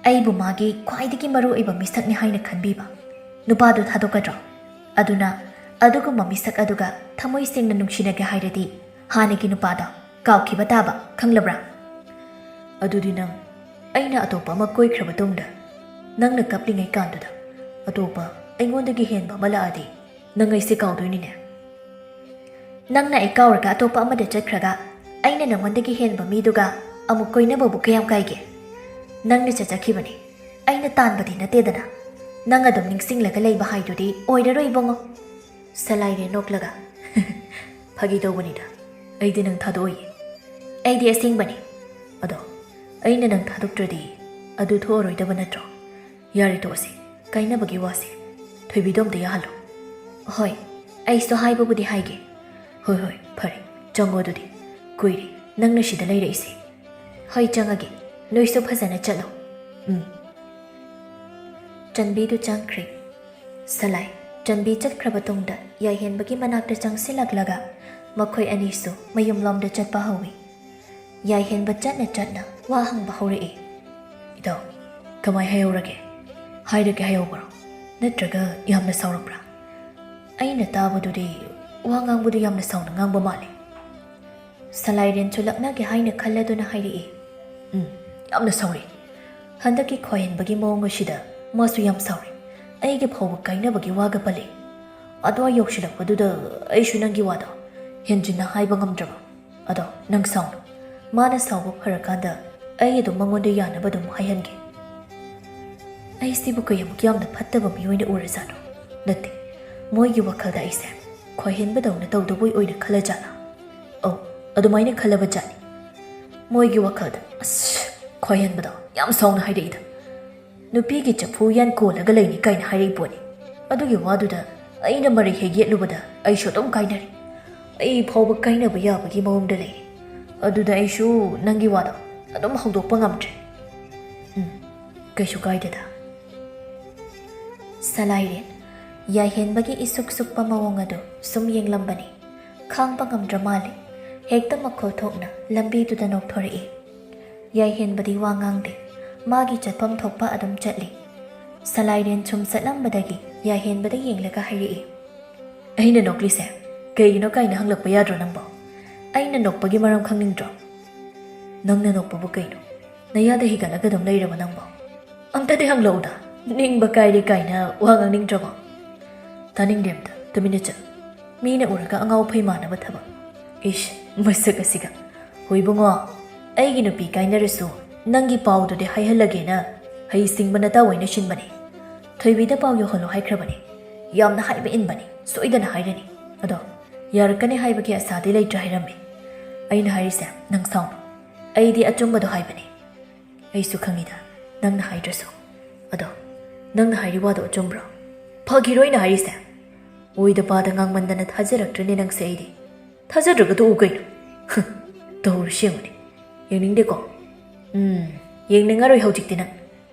ꯑꯩꯕꯨ ꯃꯥꯒꯤ ꯈ꯭ꯋꯥꯏꯗꯒꯤ ꯃꯔꯨ ꯑꯣꯏꯕ ꯃꯤꯁꯛꯅꯤ ꯍꯥꯏꯅ ꯈꯟꯕꯤꯕ ꯅꯨꯄꯥꯗꯨ ꯊꯥꯗꯣꯛꯀꯗ꯭ꯔꯣ? ꯑꯗꯨꯅ ꯑꯗꯨꯒꯨꯝꯕ ꯃꯤꯁꯛ ꯑꯗꯨꯒ ꯊꯃꯣꯏ ꯁꯦꯡꯅ ꯅꯨꯡꯁꯤꯅꯒꯦ ꯍꯥꯏꯔꯗꯤ ꯍꯥꯟꯅꯒꯤ ꯅꯨꯄꯥꯗꯣ ꯀꯥꯎꯈꯤꯕ ꯇꯥꯕ, ꯈꯪꯂꯕ꯭ꯔꯥ? ꯑꯗꯨꯗꯤ ꯅꯪ ꯑꯩꯅ ꯑꯇꯣꯞꯄ ꯑꯃ ꯀꯣꯏꯈ꯭ꯔꯕ ꯇꯨꯡꯗ, ꯅꯪꯅ ꯀꯞꯂꯤꯉꯩ ꯀꯥꯟꯗꯨꯗ ꯑꯇꯣꯞꯄ ꯑꯩꯉꯣꯟꯗꯒꯤ ꯍꯦꯟꯕ ꯑꯃ ꯂꯥꯛꯑꯗꯤ ꯅꯪ ꯑꯩꯁꯦ ꯀꯥꯎꯗꯣꯏꯅꯤꯅꯦ꯫ ꯅꯪꯅ ꯑꯩ ꯀꯥꯎꯔꯒ ꯑꯇꯣꯞꯄ ꯑꯃꯗ ꯆꯠꯈ꯭ꯔꯒ ꯑꯩꯅ ꯅꯪꯉꯣꯟꯗꯒꯤ ꯍꯦꯟꯕ ꯃꯤꯗꯨꯒ ꯑꯃꯨꯛ ꯀꯣꯏꯅꯕꯕꯨ ꯀꯌꯥꯝ ꯀꯥꯏꯒꯦ? ꯅꯪꯅ ꯆꯠꯆꯈꯤꯕꯅꯤ, ꯑꯩꯅ ꯇꯥꯟꯕꯗꯤ ꯅꯠꯇꯦꯗꯅ꯫ ꯅꯪ ꯑꯗꯨꯝ ꯅꯤꯡꯁꯤꯡꯂꯒ ꯂꯩꯕ ꯍꯥꯏꯗꯨꯗꯤ ꯑꯣꯏꯔꯔꯣꯏ, ꯏꯕꯨꯡꯉꯣ꯫ ꯁꯂꯥꯏꯅꯦ ꯅꯣꯛꯂꯒ, "ꯐꯥꯒꯤ ꯇꯧꯕꯅꯤꯗ, ꯑꯩꯗꯤ ꯅꯪ ꯊꯥꯗꯣꯛꯑꯣꯏꯌꯦ꯫ ꯑꯩꯗꯤ ꯑꯁꯦꯡꯕꯅꯤ꯫ ꯑꯗꯣ ꯑꯩꯅ ꯅꯪ ꯊꯥꯗꯣꯛꯇ꯭ꯔꯗꯤ ꯑꯗꯨ ꯊꯣꯛꯑꯔꯣꯏꯗꯕ ꯅꯠꯇ꯭ꯔꯣ? ꯌꯥꯔꯦ, ꯇꯣꯛꯑꯁꯤ ꯀꯥꯏꯅꯕꯒꯤ ꯋꯥꯁꯦ꯫ ꯊꯣꯏꯕꯤꯗꯣ ꯑꯝꯇ ꯌꯥꯍꯜꯂꯣ꯫" "ꯍꯣꯏ, ꯑꯩꯁꯨ ꯍꯥꯏꯕꯕꯨꯗꯤ ꯍꯥꯏꯒꯦ꯫" "ꯍꯣꯏ ꯍꯣꯏ, ꯐꯔꯦ, ꯆꯪꯉꯣ ꯑꯗꯨꯗꯤ꯫ ꯀꯨꯏꯔꯦ ꯅꯪꯅ ꯁꯤꯗ ꯂꯩꯔꯛꯏꯁꯦ꯫" "ꯍꯣꯏ, ꯆꯪꯉꯒꯦ꯫ ꯅꯣꯏꯁꯨ ꯐꯖꯅ ꯆꯠꯂꯣ꯫" "ꯎꯝ꯫" ꯆꯟꯕꯤꯗꯨ ꯆꯪꯈ꯭ꯔꯦ꯫ ꯁꯂꯥꯏ, ꯆꯟꯕꯤ ꯆꯠꯈ꯭ꯔꯕ ꯇꯨꯡꯗ ꯌꯥꯏꯍꯦꯟꯕꯒꯤ ꯃꯅꯥꯛꯇ ꯆꯪꯁꯤꯜꯂꯛꯂꯒ ꯃꯈꯣꯏ ꯑꯅꯤꯁꯨ ꯃꯌꯨꯝꯂꯣꯝꯗ ꯆꯠꯄ ꯍꯧꯏ꯫ ꯌꯥꯏꯍꯦꯟꯕ ꯆꯠꯅ ꯆꯠꯅ ꯋꯥ ꯍꯪꯕ ꯍꯧꯔꯛꯏ꯫ "ꯏꯇꯥꯎ, ꯀꯃꯥꯏ ꯍꯥꯏꯍꯧꯔꯒꯦ? ꯍꯥꯏꯔꯒꯦ ꯍꯥꯏꯍꯧꯕ꯭ꯔꯣ? ꯅꯠꯇ꯭ꯔꯒ ꯌꯥꯝꯅ ꯁꯥꯎꯔꯛꯄ꯭ꯔꯥ? ꯑꯩꯅ ꯇꯥꯕꯗꯨꯗꯤ ꯋꯥ ꯉꯥꯡꯕꯗꯨ ꯌꯥꯝꯅ ꯁꯥꯎꯅ ꯉꯥꯡꯕ ꯃꯥꯜꯂꯤ꯫" ꯁꯂꯥꯏꯔꯦꯟꯁꯨ ꯂꯛꯅꯒꯦ ꯍꯥꯏꯅ ꯈꯜꯂꯗꯨꯅ ꯍꯥꯏꯔꯛꯏ꯫ "ꯎꯝ, ꯌꯥꯝꯅ ꯁꯥꯎꯔꯦ꯫ ꯍꯟꯗꯛꯀꯤ ꯈ꯭ꯋꯥꯏꯍꯦꯟꯕꯒꯤ ꯃꯑꯣꯡ ꯑꯁꯤꯗ ꯃꯥꯁꯨ ꯌꯥꯝ ꯁꯥꯎꯔꯦ꯫ ꯑꯩꯒꯤ ꯐꯥꯎꯕ ꯀꯥꯏꯅꯕꯒꯤ ꯋꯥꯒ ꯄꯜꯂꯦ꯫ ꯑꯗꯨꯋꯥꯏ ꯌꯧꯁꯤꯜꯂꯛꯄꯗꯨꯗ ꯑꯩꯁꯨ ꯅꯪꯒꯤ ꯋꯥꯗꯣ ꯍꯦꯟꯖꯤꯟꯅ ꯍꯥꯏꯕ ꯉꯝꯗ꯭ꯔꯕ꯫ ꯑꯗꯣ ꯅꯪ ꯁꯥꯎꯅꯨ꯫ ꯃꯥꯅ ꯁꯥꯎꯕ ꯐꯔꯀꯥꯟꯗ ꯑꯩ ꯑꯗꯨꯝ ꯃꯉꯣꯟꯗ ꯌꯥꯅꯕ ꯑꯗꯨꯝ ꯍꯥꯏꯍꯟꯒꯦ꯫" "ꯑꯩꯁꯤꯕꯨ ꯀꯌꯥꯃꯨꯛ ꯌꯥꯝꯅ ꯐꯠꯇꯕ ꯃꯤ ꯑꯣꯏꯅ ꯎꯔꯖꯥꯠꯅꯣ? ꯅꯠꯇꯦ, ꯃꯣꯏꯒꯤ ꯋꯥꯈꯜꯗ ꯑꯩꯁꯦ ꯈ꯭ꯋꯥꯏꯍꯦꯟꯕꯗꯧꯅ ꯇꯧꯗꯕꯣꯏ ꯑꯣꯏꯅ ꯈꯜꯂꯖꯥꯠꯂꯥ? ꯑꯧ, ꯑꯗꯨꯃꯥꯏꯅ ꯈꯜꯂꯕ ꯖꯥꯠꯅꯤ꯫ ꯃꯣꯏꯒꯤ ꯋꯥꯈꯜꯗ, ꯑꯁ, ꯈ꯭ꯋꯥꯏꯍꯦꯟꯕꯗꯣ ꯌꯥꯝ ꯁꯥꯎꯅ ꯍꯥꯏꯔꯛꯏꯗ꯫ ꯅꯨꯄꯤꯒꯤ ꯆꯐꯨ ꯎꯌꯥꯟ ꯀꯣꯜꯂꯒ ꯂꯩꯅꯤ ꯀꯥꯏꯅ ꯍꯥꯏꯔꯛꯏ ꯄꯣꯠꯅꯤ꯫ ꯑꯗꯨꯒꯤ ꯋꯥꯗꯨꯗ ꯑꯩꯅ ꯃꯔꯩ ꯍꯦꯛ ꯌꯦꯠꯂꯨꯕꯗ ꯑꯩꯁꯨ ꯑꯗꯨꯝ ꯀꯥꯏꯅꯔꯦ꯫ ꯑꯩ ꯐꯥꯎꯕ ꯀꯥꯏꯅꯕ ꯌꯥꯕꯒꯤ ꯃꯑꯣꯡꯗ ꯂꯩꯔꯦ꯫ ꯑꯗꯨꯗ ꯑꯩꯁꯨ ꯅꯪꯒꯤ ꯋꯥꯗꯣ ꯑꯗꯨꯝ ꯍꯧꯗꯣꯛꯄ ꯉꯝꯗ꯭ꯔꯦ꯫" "ꯎꯝ, ꯀꯩꯁꯨ ꯀꯥꯏꯗꯦꯗ꯫" ꯁꯂꯥꯏꯔꯦꯟ ꯌꯥꯏꯍꯦꯟꯕꯒꯤ ꯏꯁꯨꯛ ꯁꯨꯛꯄ ꯃꯑꯣꯡ ꯑꯗꯨ ꯁꯨꯝ ꯌꯦꯡꯂꯝꯕꯅꯤ꯫ ꯈꯥꯡꯕ ꯉꯝꯗ꯭ꯔ ꯃꯥꯜꯂꯦ꯫ ꯍꯦꯛꯇ ꯃꯈꯣꯜ ꯊꯣꯛꯅ ꯂꯝꯕꯤꯗꯨꯗ ꯅꯣꯛꯊꯣꯔꯛꯏ꯫ ꯌꯥꯏꯍꯦꯟꯕꯗꯤ ꯋꯥ ꯉꯥꯡꯗꯦ꯫ ꯃꯥꯒꯤ ꯆꯠꯐꯝ ꯊꯣꯛꯄ ꯑꯗꯨꯝ ꯆꯠꯂꯤ꯫ ꯁꯂꯥꯏꯔꯦꯟ ꯁꯨꯝ ꯆꯠꯂꯝꯕꯗꯒꯤ ꯌꯥꯏꯍꯦꯟꯕꯗ ꯌꯦꯡꯂꯒ ꯍꯥꯏꯔꯛꯏ, ꯑꯩꯅ ꯅꯣꯛꯂꯤꯁꯦ ꯀꯩꯒꯤꯅꯣ ꯀꯥꯏꯅ ꯍꯪꯂꯛꯄ ꯌꯥꯗ꯭ꯔꯣ ꯅꯪꯕꯣ? ꯑꯩꯅ ꯅꯣꯛꯄꯒꯤ ꯃꯔꯝ ꯈꯪꯅꯤꯡꯗ꯭ꯔꯣ? ꯅꯪꯅ ꯅꯣꯛꯄꯕꯨ ꯀꯩꯅꯣ? ꯅꯌꯥꯗ ꯍꯤꯒꯠꯂꯒ ꯑꯗꯨꯝ ꯂꯩꯔꯕ ꯅꯪꯕꯣ? ꯑꯝꯇꯗꯤ ꯍꯪꯂꯛꯎꯗ, ꯅꯤꯡꯕ ꯀꯥꯏꯔꯦ ꯀꯥꯏꯅ ꯋꯥ ꯉꯥꯡꯅꯤꯡꯗ꯭ꯔꯕꯣ? ꯇꯥꯅꯤꯡꯗꯦ ꯑꯝꯇ, ꯇꯨꯃꯤꯟꯅ ꯆꯠꯂꯨ꯫ ꯃꯤꯅ ꯎꯔꯒ ꯑꯉꯥꯎ ꯐꯩ ꯃꯥꯟꯅꯕ ꯊꯕꯛ꯫ ꯏꯁ, ꯃꯁꯛ ꯑꯁꯤꯒ꯫ ꯍꯣꯏ ꯏꯕꯨꯡꯉꯣ, ꯑꯩꯒꯤ ꯅꯨꯄꯤ ꯀꯥꯏꯅꯔꯁꯨ ꯅꯪꯒꯤ ꯄꯥꯎꯗꯨꯗꯤ ꯍꯥꯏꯍꯜꯂꯒꯦꯅ ꯍꯩꯁꯤꯡꯕ ꯅꯇꯥꯎ ꯑꯣꯏꯅ ꯁꯤꯟꯕꯅꯦ꯫ ꯊꯣꯏꯕꯤꯗ ꯄꯥꯎ ꯌꯧꯍꯜꯂꯣ ꯍꯥꯏꯈ꯭ꯔꯕꯅꯦ꯫ ꯌꯥꯝꯅ ꯍꯥꯏꯕ ꯏꯟꯕꯅꯦ, ꯁꯣꯏꯗꯅ ꯍꯥꯏꯔꯅꯤ꯫ ꯑꯗꯣ ꯌꯥꯔꯛꯀꯅꯤ ꯍꯥꯏꯕꯒꯤ ꯑꯁꯥꯗꯤ ꯂꯩꯇ꯭ꯔꯦ ꯍꯥꯏꯔꯝꯃꯦ꯫ ꯑꯩꯅ ꯍꯥꯏꯔꯤꯁꯦ ꯅꯪ ꯁꯥꯎꯅꯨ, ꯑꯩꯗꯤ ꯑꯆꯨꯝꯕꯗꯣ ꯍꯥꯏꯕꯅꯦ꯫ ꯑꯩꯁꯨ ꯈꯪꯉꯤꯗ, ꯅꯪꯅ ꯍꯥꯏꯗ꯭ꯔꯁꯨ꯫ ꯑꯗꯣ ꯅꯪꯅ ꯍꯥꯏꯔꯤ ꯋꯥꯗꯣ ꯑꯆꯨꯝꯕ꯭ꯔꯣ? ꯐꯥꯒꯤꯔꯣ ꯑꯩꯅ ꯍꯥꯏꯔꯤꯁꯦ? ꯑꯣꯏꯗ ꯄꯥꯗ ꯉꯥꯡꯃꯟꯗꯅ ꯊꯥꯖꯔꯛꯇ꯭ꯔꯦꯅꯦ ꯅꯪꯁꯦ ꯑꯩꯗꯤ꯫ ꯊꯥꯖꯗ꯭ꯔꯒ ꯇꯣꯛꯎ ꯀꯩꯅꯣ꯫ ꯍ, ꯇꯧꯔꯤꯁꯤ ꯌꯦꯡꯉꯨꯅꯦ꯫ ꯌꯦꯡꯅꯤꯡꯗꯦꯀꯣ? ꯎꯝ, ꯌꯦꯡꯅꯤꯡꯉꯔꯣꯏ ꯍꯧꯖꯤꯛꯇꯤ ꯅꯪ꯫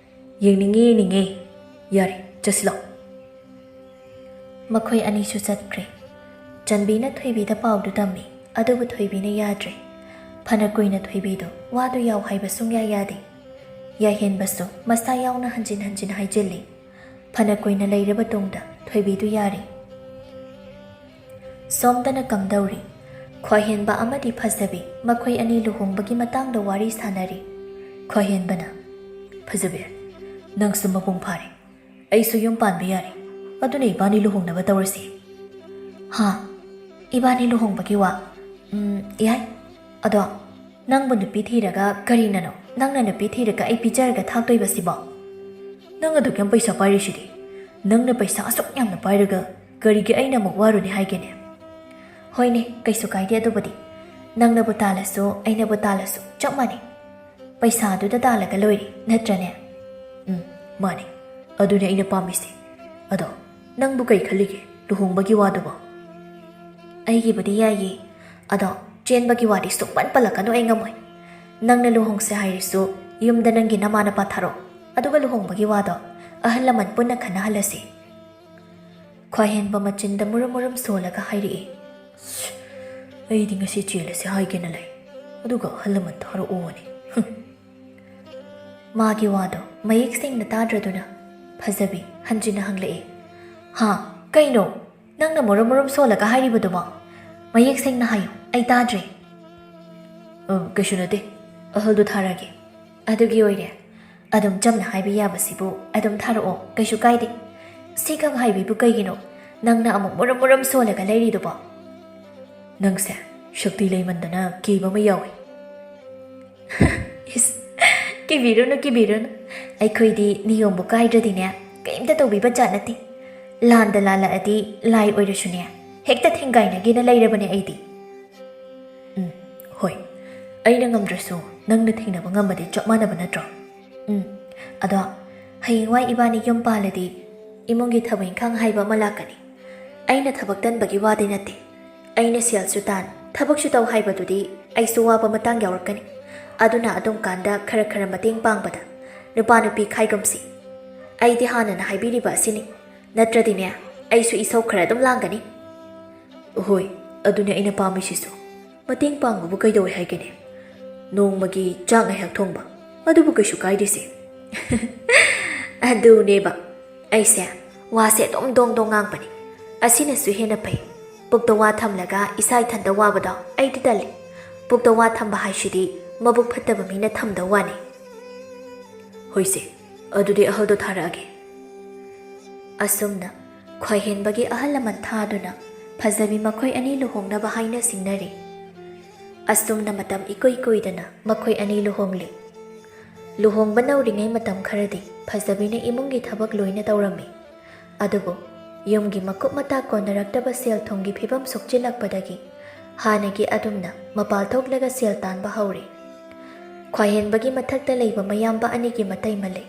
ꯌꯦꯡꯅꯤꯡꯉꯦ, ꯌꯦꯡꯅꯤꯡꯉꯦ꯫ ꯌꯥꯔꯦ, ꯆꯠꯁꯤꯜꯂꯣ꯫ ꯃꯈꯣꯏ ꯑꯅꯤꯁꯨ ꯆꯠꯈ꯭ꯔꯦ꯫ ꯆꯟꯕꯤꯅ ꯊꯣꯏꯕꯤꯗ ꯄꯥꯎꯗꯨ ꯇꯝꯃꯤ, ꯑꯗꯨꯕꯨ ꯊꯣꯏꯕꯤꯅ ꯌꯥꯗ꯭ꯔꯦ꯫ ꯐꯅ ꯀꯨꯏꯅ ꯊꯣꯏꯕꯤꯗꯨ ꯋꯥꯗꯨ ꯌꯥꯎ ꯍꯥꯏꯕ ꯁꯨꯡꯌꯥ ꯌꯥꯗꯦ꯫ ꯌꯥꯍꯦꯟꯕꯁꯨ ꯃꯁꯥ ꯌꯥꯎꯅ ꯍꯟꯖꯤꯟ ꯍꯟꯖꯤꯟ ꯍꯥꯏꯖꯤꯜꯂꯤ꯫ ꯐꯅ ꯀꯨꯏꯅ ꯂꯩꯔꯕ ꯇꯨꯡꯗ ꯊꯣꯏꯕꯤꯗꯨ ꯌꯥꯔꯦ꯫ ꯁꯣꯝꯗꯅ ꯀꯝꯗꯧꯔꯤ? ꯈ꯭ꯋꯥꯏꯍꯦꯟꯕ ꯑꯃꯗꯤ ꯐꯖꯕꯤ ꯃꯈꯣꯏ ꯑꯅꯤ ꯂꯨꯍꯣꯡꯕꯒꯤ ꯃꯇꯥꯡꯗ ꯋꯥꯔꯤ ꯁꯥꯟꯅꯔꯤ꯫ ꯈ꯭ꯋꯥꯏꯍꯦꯟꯕꯅ, "ꯐꯖꯕꯤ, ꯅꯪꯁꯨ ꯃꯄꯨꯡ ꯐꯥꯔꯦ꯫ ꯑꯩꯁꯨ ꯌꯨꯝ ꯄꯥꯟꯕ ꯌꯥꯔꯦ꯫ ꯑꯗꯨꯅ ꯏꯕꯥꯅꯤ ꯂꯨꯍꯣꯡꯅꯕ ꯇꯧꯔꯁꯤ꯫" "ꯍꯥ? ꯏꯕꯥꯅꯤ ꯂꯨꯍꯣꯡꯕꯒꯤ ꯋꯥ? ꯎꯝ, ꯌꯥꯏ꯫ ꯑꯗꯣ ꯅꯪꯕꯨ ꯅꯨꯄꯤ ꯊꯤꯔꯒ ꯀꯔꯤꯅꯅꯣ ꯅꯪꯅ ꯅꯨꯄꯤ ꯊꯤꯔꯒ ꯑꯩ ꯄꯤꯖꯔꯒ ꯊꯥꯛꯇꯣꯏꯕꯁꯤꯕꯣ?" "ꯅꯪ ꯑꯗꯨꯛ ꯌꯥꯝ ꯄꯩꯁꯥ ꯄꯥꯏꯔꯤꯁꯤꯗꯤ, ꯅꯪꯅ ꯄꯩꯁꯥ ꯑꯁꯨꯛ ꯌꯥꯝꯅ ꯄꯥꯏꯔꯒ ꯀꯔꯤꯒꯤ ꯑꯩꯅ ꯑꯃꯨꯛ ꯋꯥꯔꯨꯅꯤ ꯍꯥꯏꯒꯦꯅꯦ?" "ꯍꯣꯏꯅꯦ, ꯀꯩꯁꯨ ꯀꯥꯏꯗꯦ ꯑꯗꯨꯕꯨꯗꯤ꯫ ꯅꯪꯅꯕꯨ ꯇꯥꯜꯂꯁꯨ, ꯑꯩꯅꯕꯨ ꯇꯥꯜꯂꯁꯨ ꯆꯞ ꯃꯥꯟꯅꯩ꯫ ꯄꯩꯁꯥꯗꯨꯗ ꯇꯥꯜꯂꯒ ꯂꯣꯏꯔꯦ, ꯅꯠꯇ꯭ꯔꯅꯦ?" "ꯎꯝ, ꯃꯥꯅꯦ꯫ ꯑꯗꯨꯅꯦ ꯑꯩꯅ ꯄꯥꯝꯃꯤꯁꯦ꯫ ꯑꯗꯣ ꯅꯪꯕꯨ ꯀꯩ ꯈꯜꯂꯤꯒꯦ ꯂꯨꯍꯣꯡꯕꯒꯤ ꯋꯥꯗꯨꯕꯣ?" "ꯑꯩꯒꯤꯕꯨꯗꯤ ꯌꯥꯏꯌꯦ꯫ ꯑꯗꯣ ꯆꯦꯟꯕꯒꯤ ꯋꯥꯗꯤ ꯁꯨꯡꯄꯟ ꯄꯜꯂꯛꯀꯅꯨ, ꯑꯩ ꯉꯝꯃꯣꯏ꯫ ꯅꯪꯅ ꯂꯨꯍꯣꯡꯁꯦ ꯍꯥꯏꯔꯁꯨ ꯌꯨꯝꯗ ꯅꯪꯒꯤ ꯅꯃꯥ ꯅꯄꯥ ꯊꯥꯔꯛꯑꯣ꯫ ꯑꯗꯨꯒ ꯂꯨꯍꯣꯡꯕꯒꯤ ꯋꯥꯗꯣ ꯑꯍꯜ ꯂꯃꯟ ꯄꯨꯟꯅ ꯈꯟꯅꯍꯜꯂꯁꯤ꯫" ꯈ꯭ꯋꯥꯏꯍꯦꯟꯕ ꯃꯆꯤꯟꯗ ꯃꯨꯔꯨꯝ ꯃꯨꯔꯨꯝ ꯁꯣꯜꯂꯒ ꯍꯥꯏꯔꯛꯏ꯫ "ꯑꯩꯗꯤ ꯉꯁꯤ ꯆꯦꯜꯂꯁꯦ ꯍꯥꯏꯒꯦꯅ ꯂꯩ, ꯑꯗꯨꯒ ꯑꯍꯜ ꯂꯃꯟ ꯊꯥꯔꯛꯑꯣꯅꯦ꯫" ꯍꯨꯝ꯫ ꯃꯥꯒꯤ ꯋꯥꯗꯣ ꯃꯌꯦꯛ ꯁꯦꯡꯅ ꯇꯥꯗ꯭ꯔꯗꯨꯅ ꯐꯖꯕꯤ ꯍꯟꯖꯤꯟꯅ ꯍꯪꯂꯛꯏ꯫ "ꯍꯥ? ꯀꯩꯅꯣ? ꯅꯪꯅ ꯃꯔꯨꯝ ꯃꯔꯨꯝ ꯁꯣꯜꯂꯒ ꯍꯥꯏꯔꯤꯕꯗꯨꯕꯣ? ꯃꯌꯦꯛ ꯁꯦꯡꯅ ꯍꯥꯏꯌꯨ, ꯑꯩ ꯇꯥꯗ꯭ꯔꯦ꯫ "ꯑ, ꯀꯩꯁꯨ ꯅꯠꯇꯦ, ꯑꯍꯜꯗꯣ ꯊꯥꯔꯛꯑꯒꯦ꯫ ꯑꯗꯨꯒꯤ ꯑꯣꯏꯔꯦ꯫ ꯑꯗꯨꯝ ꯆꯝꯅ ꯍꯥꯏꯕ ꯌꯥꯕꯁꯤꯕꯨ ꯑꯗꯨꯝ ꯊꯥꯔꯛꯑꯣ, ꯀꯩꯁꯨ ꯀꯥꯏꯗꯦ꯫ ꯁꯤꯈꯛ ꯍꯥꯏꯕꯤꯕꯨ ꯀꯩꯒꯤꯅꯣ ꯅꯪꯅ ꯑꯃꯨꯛ ꯃꯨꯔꯨꯝ ꯃꯨꯔꯨꯝ ꯁꯣꯜꯂꯒ ꯂꯩꯔꯤꯗꯨꯕꯣ?" "ꯅꯪꯁꯦ ꯁꯛꯇꯤ ꯂꯩꯃꯟꯗꯅ ꯀꯤꯕ ꯑꯃ ꯌꯥꯎꯏ꯫" "ꯏꯁ, ꯀꯤꯕꯤꯔꯨꯅꯨ, ꯀꯤꯕꯤꯔꯨꯅꯨ꯫ ꯑꯩꯈꯣꯏꯗꯤ ꯅꯤꯌꯣꯝꯕꯨ ꯀꯥꯏꯗ꯭ꯔꯗꯤꯅꯦ, ꯀꯩꯝꯇ ꯇꯧꯕꯤꯕ ꯖꯥꯠ ꯅꯠꯇꯦ꯫ ꯂꯥꯟꯗ ꯂꯥꯜꯂꯛꯑꯗꯤ ꯂꯥꯏ ꯑꯣꯏꯔꯁꯨꯅꯦ, ꯍꯦꯛꯇ ꯊꯦꯡꯒꯥꯏꯅꯒꯦꯅ ꯂꯩꯔꯕꯅꯦ ꯑꯩꯗꯤ꯫" "ꯎꯝ, ꯍꯣꯏ꯫ ꯑꯩꯅ ꯉꯝꯗ꯭ꯔꯁꯨ ꯅꯪꯅ ꯊꯦꯡꯅꯕ ꯉꯝꯃꯗꯤ ꯆꯞ ꯃꯥꯟꯅꯕ ꯅꯠꯇ꯭ꯔꯣ? ꯎꯝ, ꯑꯗꯣ ꯍꯌꯦꯡꯋꯥꯏ ꯏꯕꯥꯅꯤ ꯌꯨꯝ ꯄꯥꯜꯂꯗꯤ ꯏꯃꯨꯡꯒꯤ ꯊꯕꯛ ꯏꯪꯈꯥꯡ ꯍꯥꯏꯕ ꯑꯃ ꯂꯥꯛꯀꯅꯤ꯫ ꯑꯩꯅ ꯊꯕꯛ ꯇꯟꯕꯒꯤ ꯋꯥꯗꯤ ꯅꯠꯇꯦ꯫ ꯑꯩꯅ ꯁꯦꯜꯁꯨ ꯇꯥꯟ, ꯊꯕꯛꯁꯨ ꯇꯧ ꯍꯥꯏꯕꯗꯨꯗꯤ ꯑꯩꯁꯨ ꯋꯥꯕ ꯃꯇꯥꯡ ꯌꯥꯎꯔꯛꯀꯅꯤ꯫ ꯑꯗꯨꯅ ꯑꯗꯨꯝ ꯀꯥꯟꯗ ꯈꯔ ꯈꯔ ꯃꯇꯦꯡ ꯄꯥꯡꯕꯗ ꯅꯨꯄꯥ ꯅꯨꯄꯤ ꯈꯥꯏꯒꯨꯝꯁꯤ꯫ ꯑꯩꯗꯤ ꯍꯥꯟꯅꯅ ꯍꯥꯏꯕꯤꯔꯤꯕ ꯑꯁꯤꯅꯤ꯫ ꯅꯠꯇ꯭ꯔꯗꯤꯅꯦ, ꯑꯩꯁꯨ ꯏꯁꯧ ꯈꯔ ꯑꯗꯨꯝ ꯂꯥꯡꯒꯅꯤ꯫" "ꯍꯣꯏ, ꯑꯗꯨꯅꯦ ꯑꯩꯅ ꯄꯥꯝꯃꯤꯁꯤꯁꯨ꯫ ꯃꯇꯦꯡ ꯄꯥꯡꯕꯕꯨ ꯀꯩꯗꯧꯋꯦ ꯍꯥꯏꯒꯦꯅꯦ? ꯅꯣꯡꯃꯒꯤ ꯆꯥꯛ ꯉꯥꯏꯍꯥꯛ ꯊꯣꯡꯕ, ꯑꯗꯨꯕꯨ ꯀꯩꯁꯨ ꯀꯥꯏꯗꯦꯁꯦ꯫" "ꯑꯗꯨꯅꯦꯕ, ꯑꯩꯁꯦ ꯋꯥꯁꯦ ꯑꯗꯨꯝ ꯗꯣꯡ ꯗꯣꯡ ꯉꯥꯡꯕꯅꯤ꯫ ꯑꯁꯤꯅꯁꯨ ꯍꯦꯟꯅ ꯐꯩ꯫ ꯄꯨꯛꯇ ꯋꯥ ꯊꯝꯂꯒ ꯏꯁꯥ ꯏꯊꯟꯇ ꯋꯥꯕꯗꯣ ꯑꯩꯗꯤ ꯇꯜꯂꯤ꯫ ꯄꯨꯛꯇ ꯋꯥ ꯊꯝꯕ ꯍꯥꯏꯁꯤꯗꯤ ꯃꯕꯨꯛ ꯐꯠꯇꯕ ꯃꯤꯅ ꯊꯝꯗꯧ ꯋꯥꯅꯤ꯫" "ꯍꯣꯏꯁꯦ, ꯑꯗꯨꯗꯤ ꯑꯍꯜꯗꯣ ꯊꯥꯔꯛꯑꯒꯦ꯫" ꯑꯁꯨꯝꯅ ꯈ꯭ꯋꯥꯏꯍꯦꯟꯕꯒꯤ ꯑꯍꯜ ꯂꯃꯟ ꯊꯥꯗꯨꯅ ꯐꯖꯕꯤ ꯃꯈꯣꯏ ꯑꯅꯤ ꯂꯨꯍꯣꯡꯅꯕ ꯍꯥꯏꯅ ꯁꯤꯡꯅꯔꯦ꯫ ꯑꯁꯨꯝꯅ ꯃꯇꯝ ꯏꯀꯨꯏ ꯀꯨꯏꯗꯅ ꯃꯈꯣꯏ ꯑꯅꯤ ꯂꯨꯍꯣꯡꯂꯦ꯫ ꯂꯨꯍꯣꯡꯕ ꯅꯧꯔꯤꯉꯩ ꯃꯇꯝ ꯈꯔꯗꯤ ꯐꯖꯕꯤꯅ ꯏꯃꯨꯡꯒꯤ ꯊꯕꯛ ꯂꯣꯏꯅ ꯇꯧꯔꯝꯃꯤ꯫ ꯑꯗꯨꯕꯨ ꯌꯨꯝꯒꯤ ꯃꯀꯨꯞ ꯃꯇꯥ ꯀꯣꯟꯅꯔꯛꯇꯕ ꯁꯦꯜ ꯊꯨꯝꯒꯤ ꯐꯤꯕꯝ ꯁꯣꯛꯆꯤꯜꯂꯛꯄꯗꯒꯤ ꯍꯥꯟꯅꯒꯤ ꯑꯗꯨꯝꯅ ꯃꯄꯥꯜ ꯊꯣꯛꯂꯒ ꯁꯦꯜ ꯇꯥꯟꯕ ꯍꯧꯔꯦ꯫ ꯈ꯭ꯋꯥꯏꯍꯦꯟꯕꯒꯤ ꯃꯊꯛꯇ ꯂꯩꯕ ꯃꯌꯥꯝꯕ ꯑꯅꯤꯒꯤ ꯃꯇꯩꯃ ꯂꯩ꯫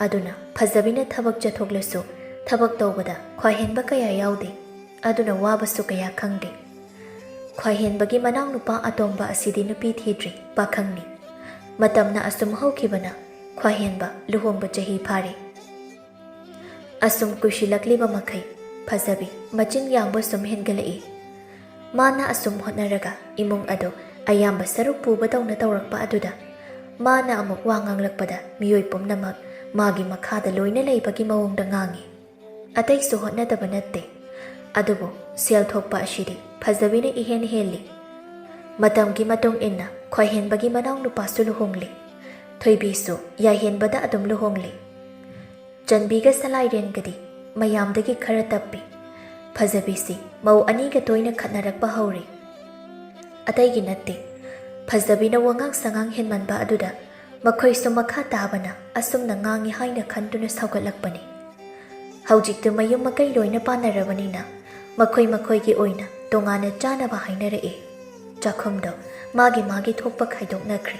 ꯑꯗꯨꯅ ꯐꯖꯕꯤꯅ ꯊꯕꯛ ꯆꯠꯊꯣꯛꯂꯁꯨ ꯊꯕꯛ ꯇꯧꯕꯗ ꯈ꯭ꯋꯥꯏꯍꯦꯟꯕ ꯀꯌꯥ ꯌꯥꯎꯗꯦ꯫ ꯑꯗꯨꯅ ꯋꯥꯕꯁꯨ ꯀꯌꯥ ꯈꯪꯗꯦ꯫ ꯈ꯭ꯋꯥꯏꯍꯦꯟꯕꯒꯤ ꯃꯅꯥꯎꯅꯨꯄꯥ ꯑꯇꯣꯝꯕ ꯑꯁꯤꯗꯤ ꯅꯨꯄꯤ ꯊꯤꯗ꯭ꯔꯤ, ꯄꯥꯈꯪꯅꯤ꯫ ꯃꯇꯝꯅ ꯑꯁꯨꯝ ꯍꯧꯈꯤꯕꯅ ꯈ꯭ꯋꯥꯏꯍꯦꯟꯕ ꯂꯨꯍꯣꯡꯕ ꯆꯍꯤ ꯐꯥꯔꯦ꯫ ꯑꯁꯨꯝ ꯀꯨꯏꯁꯤꯜꯂꯛꯂꯤꯕ ꯃꯈꯩ ꯐꯖꯕꯤ ꯃꯆꯤꯟ ꯌꯥꯡꯕ ꯁꯨꯝ ꯍꯦꯟꯒꯠꯂꯛꯏ꯫ ꯃꯥꯅ ꯑꯁꯨꯝ ꯍꯣꯠꯅꯔꯒ ꯏꯃꯨꯡ ꯑꯗꯨ ꯑꯌꯥꯝꯕ ꯁꯔꯨꯛ ꯄꯨꯕꯗꯧꯅ ꯇꯧꯔꯛꯄ ꯑꯗꯨꯗ ꯃꯥꯅ ꯑꯃꯨꯛ ꯋꯥ ꯉꯥꯡꯂꯛꯄꯗ ꯃꯤꯑꯣꯏ ꯄꯨꯝꯅꯃꯛ ꯃꯥꯒꯤ ꯃꯈꯥꯗ ꯂꯣꯏꯅ ꯂꯩꯕꯒꯤ ꯃꯑꯣꯡꯗ ꯉꯥꯡꯏ꯫ ꯑꯇꯩꯁꯨ ꯍꯣꯠꯅꯗꯕ ꯅꯠꯇꯦ꯫ ꯑꯗꯨꯕꯨ ꯁꯦꯜ ꯊꯣꯛꯄ ꯑꯁꯤꯗꯤ ꯐꯖꯕꯤꯅ ꯏꯍꯦꯟ ꯍꯦꯜꯂꯤ꯫ ꯃꯇꯝꯒꯤ ꯃꯇꯨꯡ ꯏꯟꯅ ꯈ꯭ꯋꯥꯏꯍꯦꯟꯕꯒꯤ ꯃꯅꯥꯎꯅꯨꯄꯥꯁꯨ ꯂꯨꯍꯣꯡꯂꯤ꯫ ꯊꯣꯏꯕꯤꯁꯨ ꯌꯥꯏꯍꯦꯟꯕꯗ ꯑꯗꯨꯝ ꯂꯨꯍꯣꯡꯂꯤ꯫ ꯆꯟꯕꯤꯒ ꯁꯂꯥꯏꯔꯦꯟꯒꯗꯤ ꯃꯌꯥꯝꯗꯒꯤ ꯈꯔ ꯇꯞꯄꯤ꯫ ꯐꯖꯕꯤꯁꯤ ꯃꯧ ꯑꯅꯤꯒ ꯇꯣꯏꯅ ꯈꯠꯅꯔꯛꯄ ꯍꯧꯔꯤ꯫ ꯑꯇꯩꯒꯤ ꯅꯠꯇꯦ, ꯐꯖꯕꯤꯅ ꯋꯥꯉꯥꯡ ꯁꯉꯥꯡ ꯍꯦꯟꯃꯟꯕ ꯑꯗꯨꯗ ꯃꯈꯣꯏꯁꯨ ꯃꯈꯥ ꯇꯥꯕꯅ ꯑꯁꯨꯝꯅ ꯉꯥꯡꯉꯤ ꯍꯥꯏꯅ ꯈꯟꯗꯨꯅ ꯁꯥꯎꯒꯠꯂꯛꯄꯅꯤ꯫ ꯍꯧꯖꯤꯛꯇꯤ ꯃꯌꯨꯝ ꯃꯀꯩ ꯂꯣꯏꯅ ꯄꯥꯟꯅꯔꯕꯅꯤꯅ ꯃꯈꯣꯏ ꯃꯈꯣꯏꯒꯤ ꯑꯣꯏꯅ ꯇꯣꯉꯥꯟꯅ ꯆꯥꯅꯕ ꯍꯥꯏꯅꯔꯛꯏ꯫ ꯆꯥꯛꯈꯨꯝꯗꯣ ꯃꯥꯒꯤ ꯃꯥꯒꯤ ꯊꯣꯛꯄ ꯈꯥꯏꯗꯣꯛꯅꯈ꯭ꯔꯦ꯫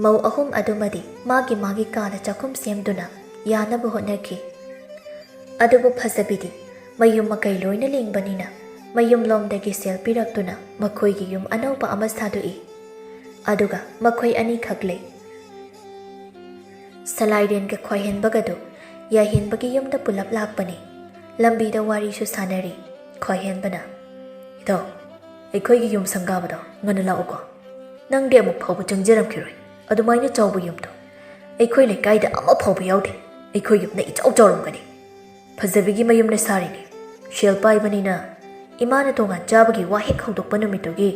ꯃꯧ ꯑꯍꯨꯝ ꯑꯗꯨꯃꯗꯤ ꯃꯥꯒꯤ ꯃꯥꯒꯤ ꯀꯥꯗ ꯆꯥꯛꯈꯨꯝ ꯁꯦꯝꯗꯨꯅ ꯌꯥꯅꯕ ꯍꯣꯠꯅꯈꯤ꯫ ꯑꯗꯨꯕꯨ ꯐꯖꯕꯤꯗꯤ ꯃꯌꯨꯝ ꯃꯀꯩ ꯂꯣꯏꯅ ꯂꯤꯡꯕꯅꯤꯅ ꯃꯌꯨꯝꯂꯣꯝꯗꯒꯤ ꯁꯦꯜ ꯄꯤꯔꯛꯇꯨꯅ ꯃꯈꯣꯏꯒꯤ ꯌꯨꯝ ꯑꯅꯧꯕ ꯑꯃ ꯁꯥꯗꯣꯛꯏ꯫ ꯑꯗꯨꯒ ꯃꯈꯣꯏ ꯑꯅꯤꯈꯛ ꯂꯩ꯫ ꯁꯂꯥꯏꯔꯦꯟꯒ ꯈ꯭ꯋꯥꯏꯍꯦꯟꯕꯒꯗꯨ ꯌꯥꯏꯍꯦꯟꯕꯒꯤ ꯌꯨꯝꯗ ꯄꯨꯂꯞ ꯂꯥꯛꯄꯅꯤ꯫ ꯂꯝꯕꯤꯗ ꯋꯥꯔꯤꯁꯨ ꯁꯥꯟꯅꯔꯤ꯫ ꯈ꯭ꯋꯥꯏꯍꯦꯟꯕꯅ, "ꯏꯇꯥꯎ, ꯑꯩꯈꯣꯏꯒꯤ ꯌꯨꯝ ꯁꯪꯒꯥꯕꯗꯣ ꯉꯟꯅ ꯂꯥꯛꯎꯀꯣ꯫ ꯅꯪꯗꯤ ꯑꯃꯨꯛ ꯐꯥꯎꯕ ꯆꯪꯖꯔꯝꯈꯤꯔꯣꯏ꯫ ꯑꯗꯨꯃꯥꯏꯅ ꯆꯥꯎꯕ ꯌꯨꯝꯗꯣ ꯑꯩꯈꯣꯏ ꯂꯩꯀꯥꯏꯗ ꯑꯃ ꯐꯥꯎꯕ ꯌꯥꯎꯗꯦ꯫ ꯑꯩꯈꯣꯏ ꯌꯨꯝꯅ ꯏꯆꯥꯎ ꯆꯥꯎꯔꯝꯒꯅꯤ꯫ ꯐꯖꯕꯤꯒꯤ ꯃꯌꯨꯝꯅ ꯁꯥꯔꯤꯅꯤ꯫ ꯁꯦꯜ ꯄꯥꯏꯕꯅꯤꯅ ꯏꯃꯥꯅ ꯇꯣꯉꯥꯟ ꯆꯥꯕꯒꯤ ꯋꯥ ꯍꯦꯛ ꯍꯧꯗꯣꯛꯄ ꯅꯨꯃꯤꯠꯇꯨꯒꯤ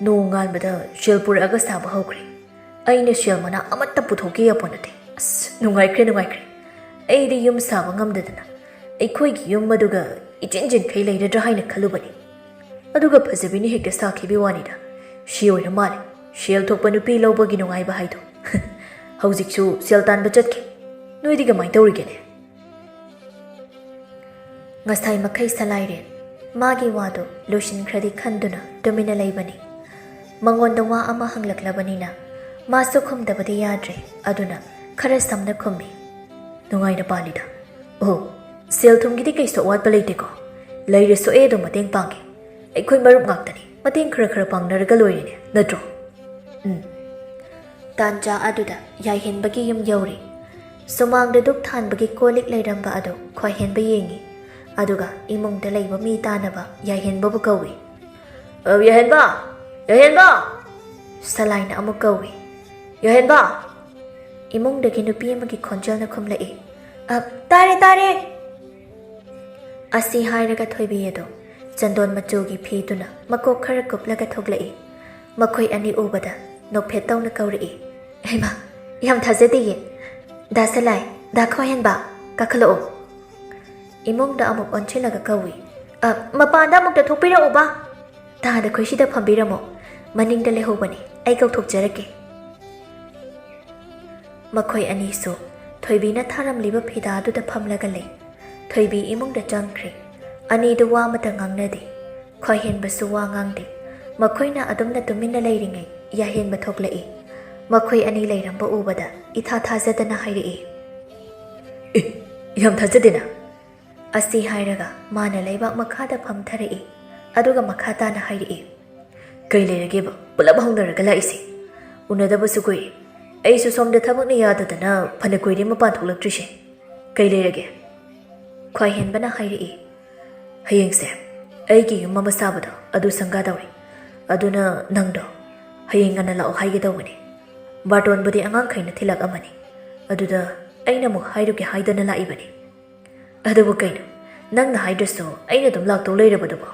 ꯅꯣꯡꯉꯥꯟꯕꯗ ꯁꯦꯜ ꯄꯨꯔꯛꯑꯒ ꯁꯥꯕ ꯍꯧꯈ꯭ꯔꯦ꯫ ꯑꯩꯅ ꯁꯦꯜ ꯃꯅꯥ ꯑꯃꯠꯇ ꯄꯨꯊꯣꯛꯀꯦ ꯌꯥꯄꯣꯟ ꯅꯠꯇꯦ꯫ ꯑꯁ, ꯅꯨꯡꯉꯥꯏꯈ꯭ꯔꯦ, ꯅꯨꯡꯉꯥꯏꯈ꯭ꯔꯦ꯫ ꯑꯩꯗꯤ ꯌꯨꯝ ꯁꯥꯕ ꯉꯝꯗꯗꯅ ꯑꯩꯈꯣꯏꯒꯤ ꯌꯨꯝ ꯑꯗꯨꯒ ꯏꯆꯤꯟ ꯆꯤꯟꯈꯩ ꯂꯩꯔꯗ꯭ꯔꯥ ꯍꯥꯏꯅ ꯈꯜꯂꯨꯕꯅꯤ꯫ ꯑꯗꯨꯒ ꯐꯖꯕꯤꯅ ꯍꯦꯛꯇ ꯁꯥꯈꯤꯕꯒꯤ ꯋꯥꯅꯤꯗ꯫ ꯁꯤ ꯑꯣꯏꯔ ꯃꯥꯜꯂꯦ ꯁꯦꯜ ꯊꯣꯛꯄ ꯅꯨꯄꯤ ꯂꯧꯕꯒꯤ ꯅꯨꯡꯉꯥꯏꯕ ꯍꯥꯏꯗꯣ꯫ ꯍꯧꯖꯤꯛꯁꯨ ꯁꯦꯜ ꯇꯥꯟꯕ ꯆꯠꯈꯤ꯫ ꯅꯣꯏꯗꯤ ꯀꯃꯥꯏꯅ ꯇꯧꯔꯤꯒꯦꯅꯦ?" ꯉꯁꯥꯏ ꯃꯈꯩ ꯁꯂꯥꯏꯔꯦꯟ ꯃꯥꯒꯤ ꯋꯥꯗꯨ ꯂꯣꯏꯁꯤꯟꯈ꯭ꯔꯗꯤ ꯈꯟꯗꯨꯅ ꯇꯨꯃꯤꯟꯅ ꯂꯩꯕꯅꯤ꯫ ꯃꯉꯣꯟꯗ ꯋꯥ ꯑꯃ ꯍꯪꯂꯛꯂꯕꯅꯤꯅ ꯃꯥꯁꯨ ꯈꯨꯝꯗꯕꯗꯤ ꯌꯥꯗ꯭ꯔꯦ꯫ ꯑꯗꯨꯅ ꯈꯔ ꯁꯝꯅ ꯈꯨꯝꯃꯤ, "ꯅꯨꯡꯉꯥꯏꯅ ꯄꯥꯜꯂꯤꯗ꯫ ꯑꯣ, ꯁꯦꯜ ꯊꯨꯝꯒꯤꯗꯤ ꯀꯩꯁꯨ ꯑꯋꯥꯠꯄ ꯂꯩꯇꯦꯀꯣ? ꯂꯩꯔꯁꯨ ꯑꯩ ꯑꯗꯨꯝ ꯃꯇꯦꯡ ꯄꯥꯡꯒꯦ꯫ ꯑꯩꯈꯣꯏ ꯃꯔꯨꯞ ꯉꯥꯛꯇꯅꯤ, ꯃꯇꯦꯡ ꯈꯔ ꯈꯔ ꯄꯥꯡꯅꯔꯒ ꯂꯣꯏꯔꯦꯅꯦ, ꯅꯠꯇ꯭ꯔꯣ?" ꯎꯝ꯫ ꯇꯥꯟꯖꯥ ꯑꯗꯨꯗ ꯌꯥꯏꯍꯦꯟꯕꯒꯤ ꯌꯨꯝ ꯌꯧꯔꯦ꯫ ꯁꯨꯃꯥꯡꯗ ꯙꯨꯞ ꯊꯥꯟꯕꯒꯤ ꯀꯣꯜ ꯂꯤꯛ ꯂꯩꯔꯝꯕ ꯑꯗꯨ ꯈ꯭ꯋꯥꯏꯍꯦꯟꯕ ꯌꯦꯡꯉꯤ꯫ ꯑꯗꯨꯒ ꯏꯃꯨꯡꯗ ꯂꯩꯕ ꯃꯤ ꯇꯥꯅꯕ ꯌꯥꯏꯍꯦꯟꯕꯕꯨ ꯀꯧꯏ꯫ "ꯑ, ꯌꯥꯏꯍꯦꯟꯕ! ꯌꯥꯏꯍꯦꯟꯕ!" ꯁꯂꯥꯏꯅ ꯑꯃꯨꯛ ꯀꯧꯏ꯫ "ꯌꯥꯏꯍꯦꯟꯕ!" ꯏꯃꯨꯡꯗꯒꯤ ꯅꯨꯄꯤ ꯑꯃꯒꯤ ꯈꯣꯟꯖꯦꯜꯅ ꯈꯨꯝꯂꯛꯏ꯫ "ꯑ, ꯇꯥꯔꯦ, ꯇꯥꯔꯦ!" ꯑꯁꯤ ꯍꯥꯏꯔꯒ ꯊꯣꯏꯕꯤ ꯑꯗꯨ ꯆꯟꯗꯣꯟ ꯃꯆꯨꯒꯤ ꯐꯤꯗꯨꯅ ꯃꯀꯣꯛ ꯈꯔ ꯀꯨꯞꯂꯒ ꯊꯣꯛꯂꯛꯏ꯫ ꯃꯈꯣꯏ ꯑꯅꯤ ꯎꯕꯗ ꯅꯣꯛꯐꯦꯠ ꯇꯧꯅ ꯀꯧꯔꯛꯏ, "ꯍꯩꯃꯥ, ꯌꯥꯝ ꯊꯥꯖꯗꯦꯌꯦ꯫ ꯗꯥ ꯁꯂꯥꯏ, ꯗꯥ ꯈ꯭ꯋꯥꯏꯍꯦꯟꯕ, ꯀꯥꯈꯠꯂꯛꯑꯣ꯫" ꯏꯃꯨꯡꯗ ꯑꯃꯨꯛ ꯑꯣꯟꯁꯤꯜꯂꯒ ꯀꯧꯏ, "ꯑ, ꯃꯄꯥꯟꯗ ꯑꯃꯨꯛꯇ ꯊꯣꯛꯄꯤꯔꯛꯎꯕ꯫ ꯇꯥꯗ ꯈꯣꯏꯁꯤꯗ ꯐꯝꯕꯤꯔꯝꯃꯣ꯫ ꯃꯅꯤꯡꯗ ꯂꯩꯍꯧꯕꯅꯤ, ꯑꯩ ꯀꯧꯊꯣꯛꯆꯔꯛꯀꯦ꯫" ꯃꯈꯣꯏ ꯑꯅꯤꯁꯨ ꯊꯣꯏꯕꯤꯅ ꯊꯥꯔꯝꯂꯤꯕ ꯐꯤꯗꯥꯗꯨꯗ ꯐꯝꯂꯒ ꯂꯩ꯫ ꯊꯣꯏꯕꯤ ꯏꯃꯨꯡꯗ ꯆꯪꯈ꯭ꯔꯦ꯫ ꯑꯅꯤꯗꯨ ꯋꯥ ꯑꯃꯇ ꯉꯥꯡꯅꯗꯦ꯫ ꯈ꯭ꯋꯥꯏꯍꯦꯟꯕꯁꯨ ꯋꯥ ꯉꯥꯡꯗꯦ꯫ ꯃꯈꯣꯏꯅ ꯑꯗꯨꯝꯅ ꯇꯨꯃꯤꯟꯅ ꯂꯩꯔꯤꯉꯩ ꯌꯥꯍꯦꯟꯕ ꯊꯣꯛꯂꯛꯏ꯫ ꯃꯈꯣꯏ ꯑꯅꯤ ꯂꯩꯔꯝꯕ ꯎꯕꯗ ꯏꯊꯥ ꯊꯥꯖꯗꯅ ꯍꯥꯏꯔꯛꯏ, "ꯑꯦ, ꯌꯥꯝ ꯊꯥꯖꯗꯦꯅ꯫" ꯑꯁꯤ ꯍꯥꯏꯔꯒ ꯃꯥꯅ ꯂꯩꯕꯥꯛ ꯃꯈꯥꯗ ꯐꯝꯊꯔꯛꯏ꯫ ꯑꯗꯨꯒ ꯃꯈꯥ ꯇꯥꯅ ꯍꯥꯏꯔꯛꯏ, "ꯀꯩ ꯂꯩꯔꯒꯦꯕ ꯄꯨꯂꯞ ꯍꯧꯅꯔꯒ ꯂꯥꯛꯏꯁꯦ? ꯎꯅꯗꯕꯁꯨ ꯀꯨꯏꯔꯦ꯫ ꯑꯩꯁꯨ ꯁꯣꯝꯗ ꯊꯕꯛꯅ ꯌꯥꯗꯗꯅ ꯐꯅ ꯀꯨꯏꯔꯦ ꯃꯄꯥꯟ ꯊꯣꯛꯂꯛꯇ꯭ꯔꯤꯁꯦ꯫ ꯀꯩ ꯂꯩꯔꯒꯦ?" ꯈ꯭ꯋꯥꯏꯍꯦꯟꯕꯅ ꯍꯥꯏꯔꯛꯏ, "ꯍꯌꯦꯡꯁꯦ ꯑꯩꯒꯤ ꯌꯨꯝ ꯑꯃ ꯁꯥꯕꯗꯣ ꯑꯗꯨ ꯁꯪꯒꯥꯗꯧꯔꯤ꯫ ꯑꯗꯨꯅ ꯅꯪꯗꯣ ꯍꯌꯦꯡ ꯉꯟꯅ ꯂꯥꯛꯑꯣ ꯍꯥꯏꯒꯦ ꯇꯧꯕꯅꯤ꯫ ꯕꯥꯔꯇꯣꯟꯕꯨꯗꯤ ꯑꯉꯥꯡꯈꯩꯅ ꯊꯤꯜꯂꯛꯑꯃꯅꯤ꯫ ꯑꯗꯨꯗ ꯑꯩꯅ ꯑꯃꯨꯛ ꯍꯥꯏꯔꯨꯒꯦ ꯍꯥꯏꯗꯅ ꯂꯥꯛꯏꯕꯅꯤ꯫" "ꯑꯗꯨꯕꯨ ꯀꯩꯅꯣ, ꯅꯪꯅ ꯍꯥꯏꯗ꯭ꯔꯁꯨ ꯑꯩꯅ ꯑꯗꯨꯝ ꯂꯥꯛꯇꯧ ꯂꯩꯔꯕꯗꯨꯕꯣ?"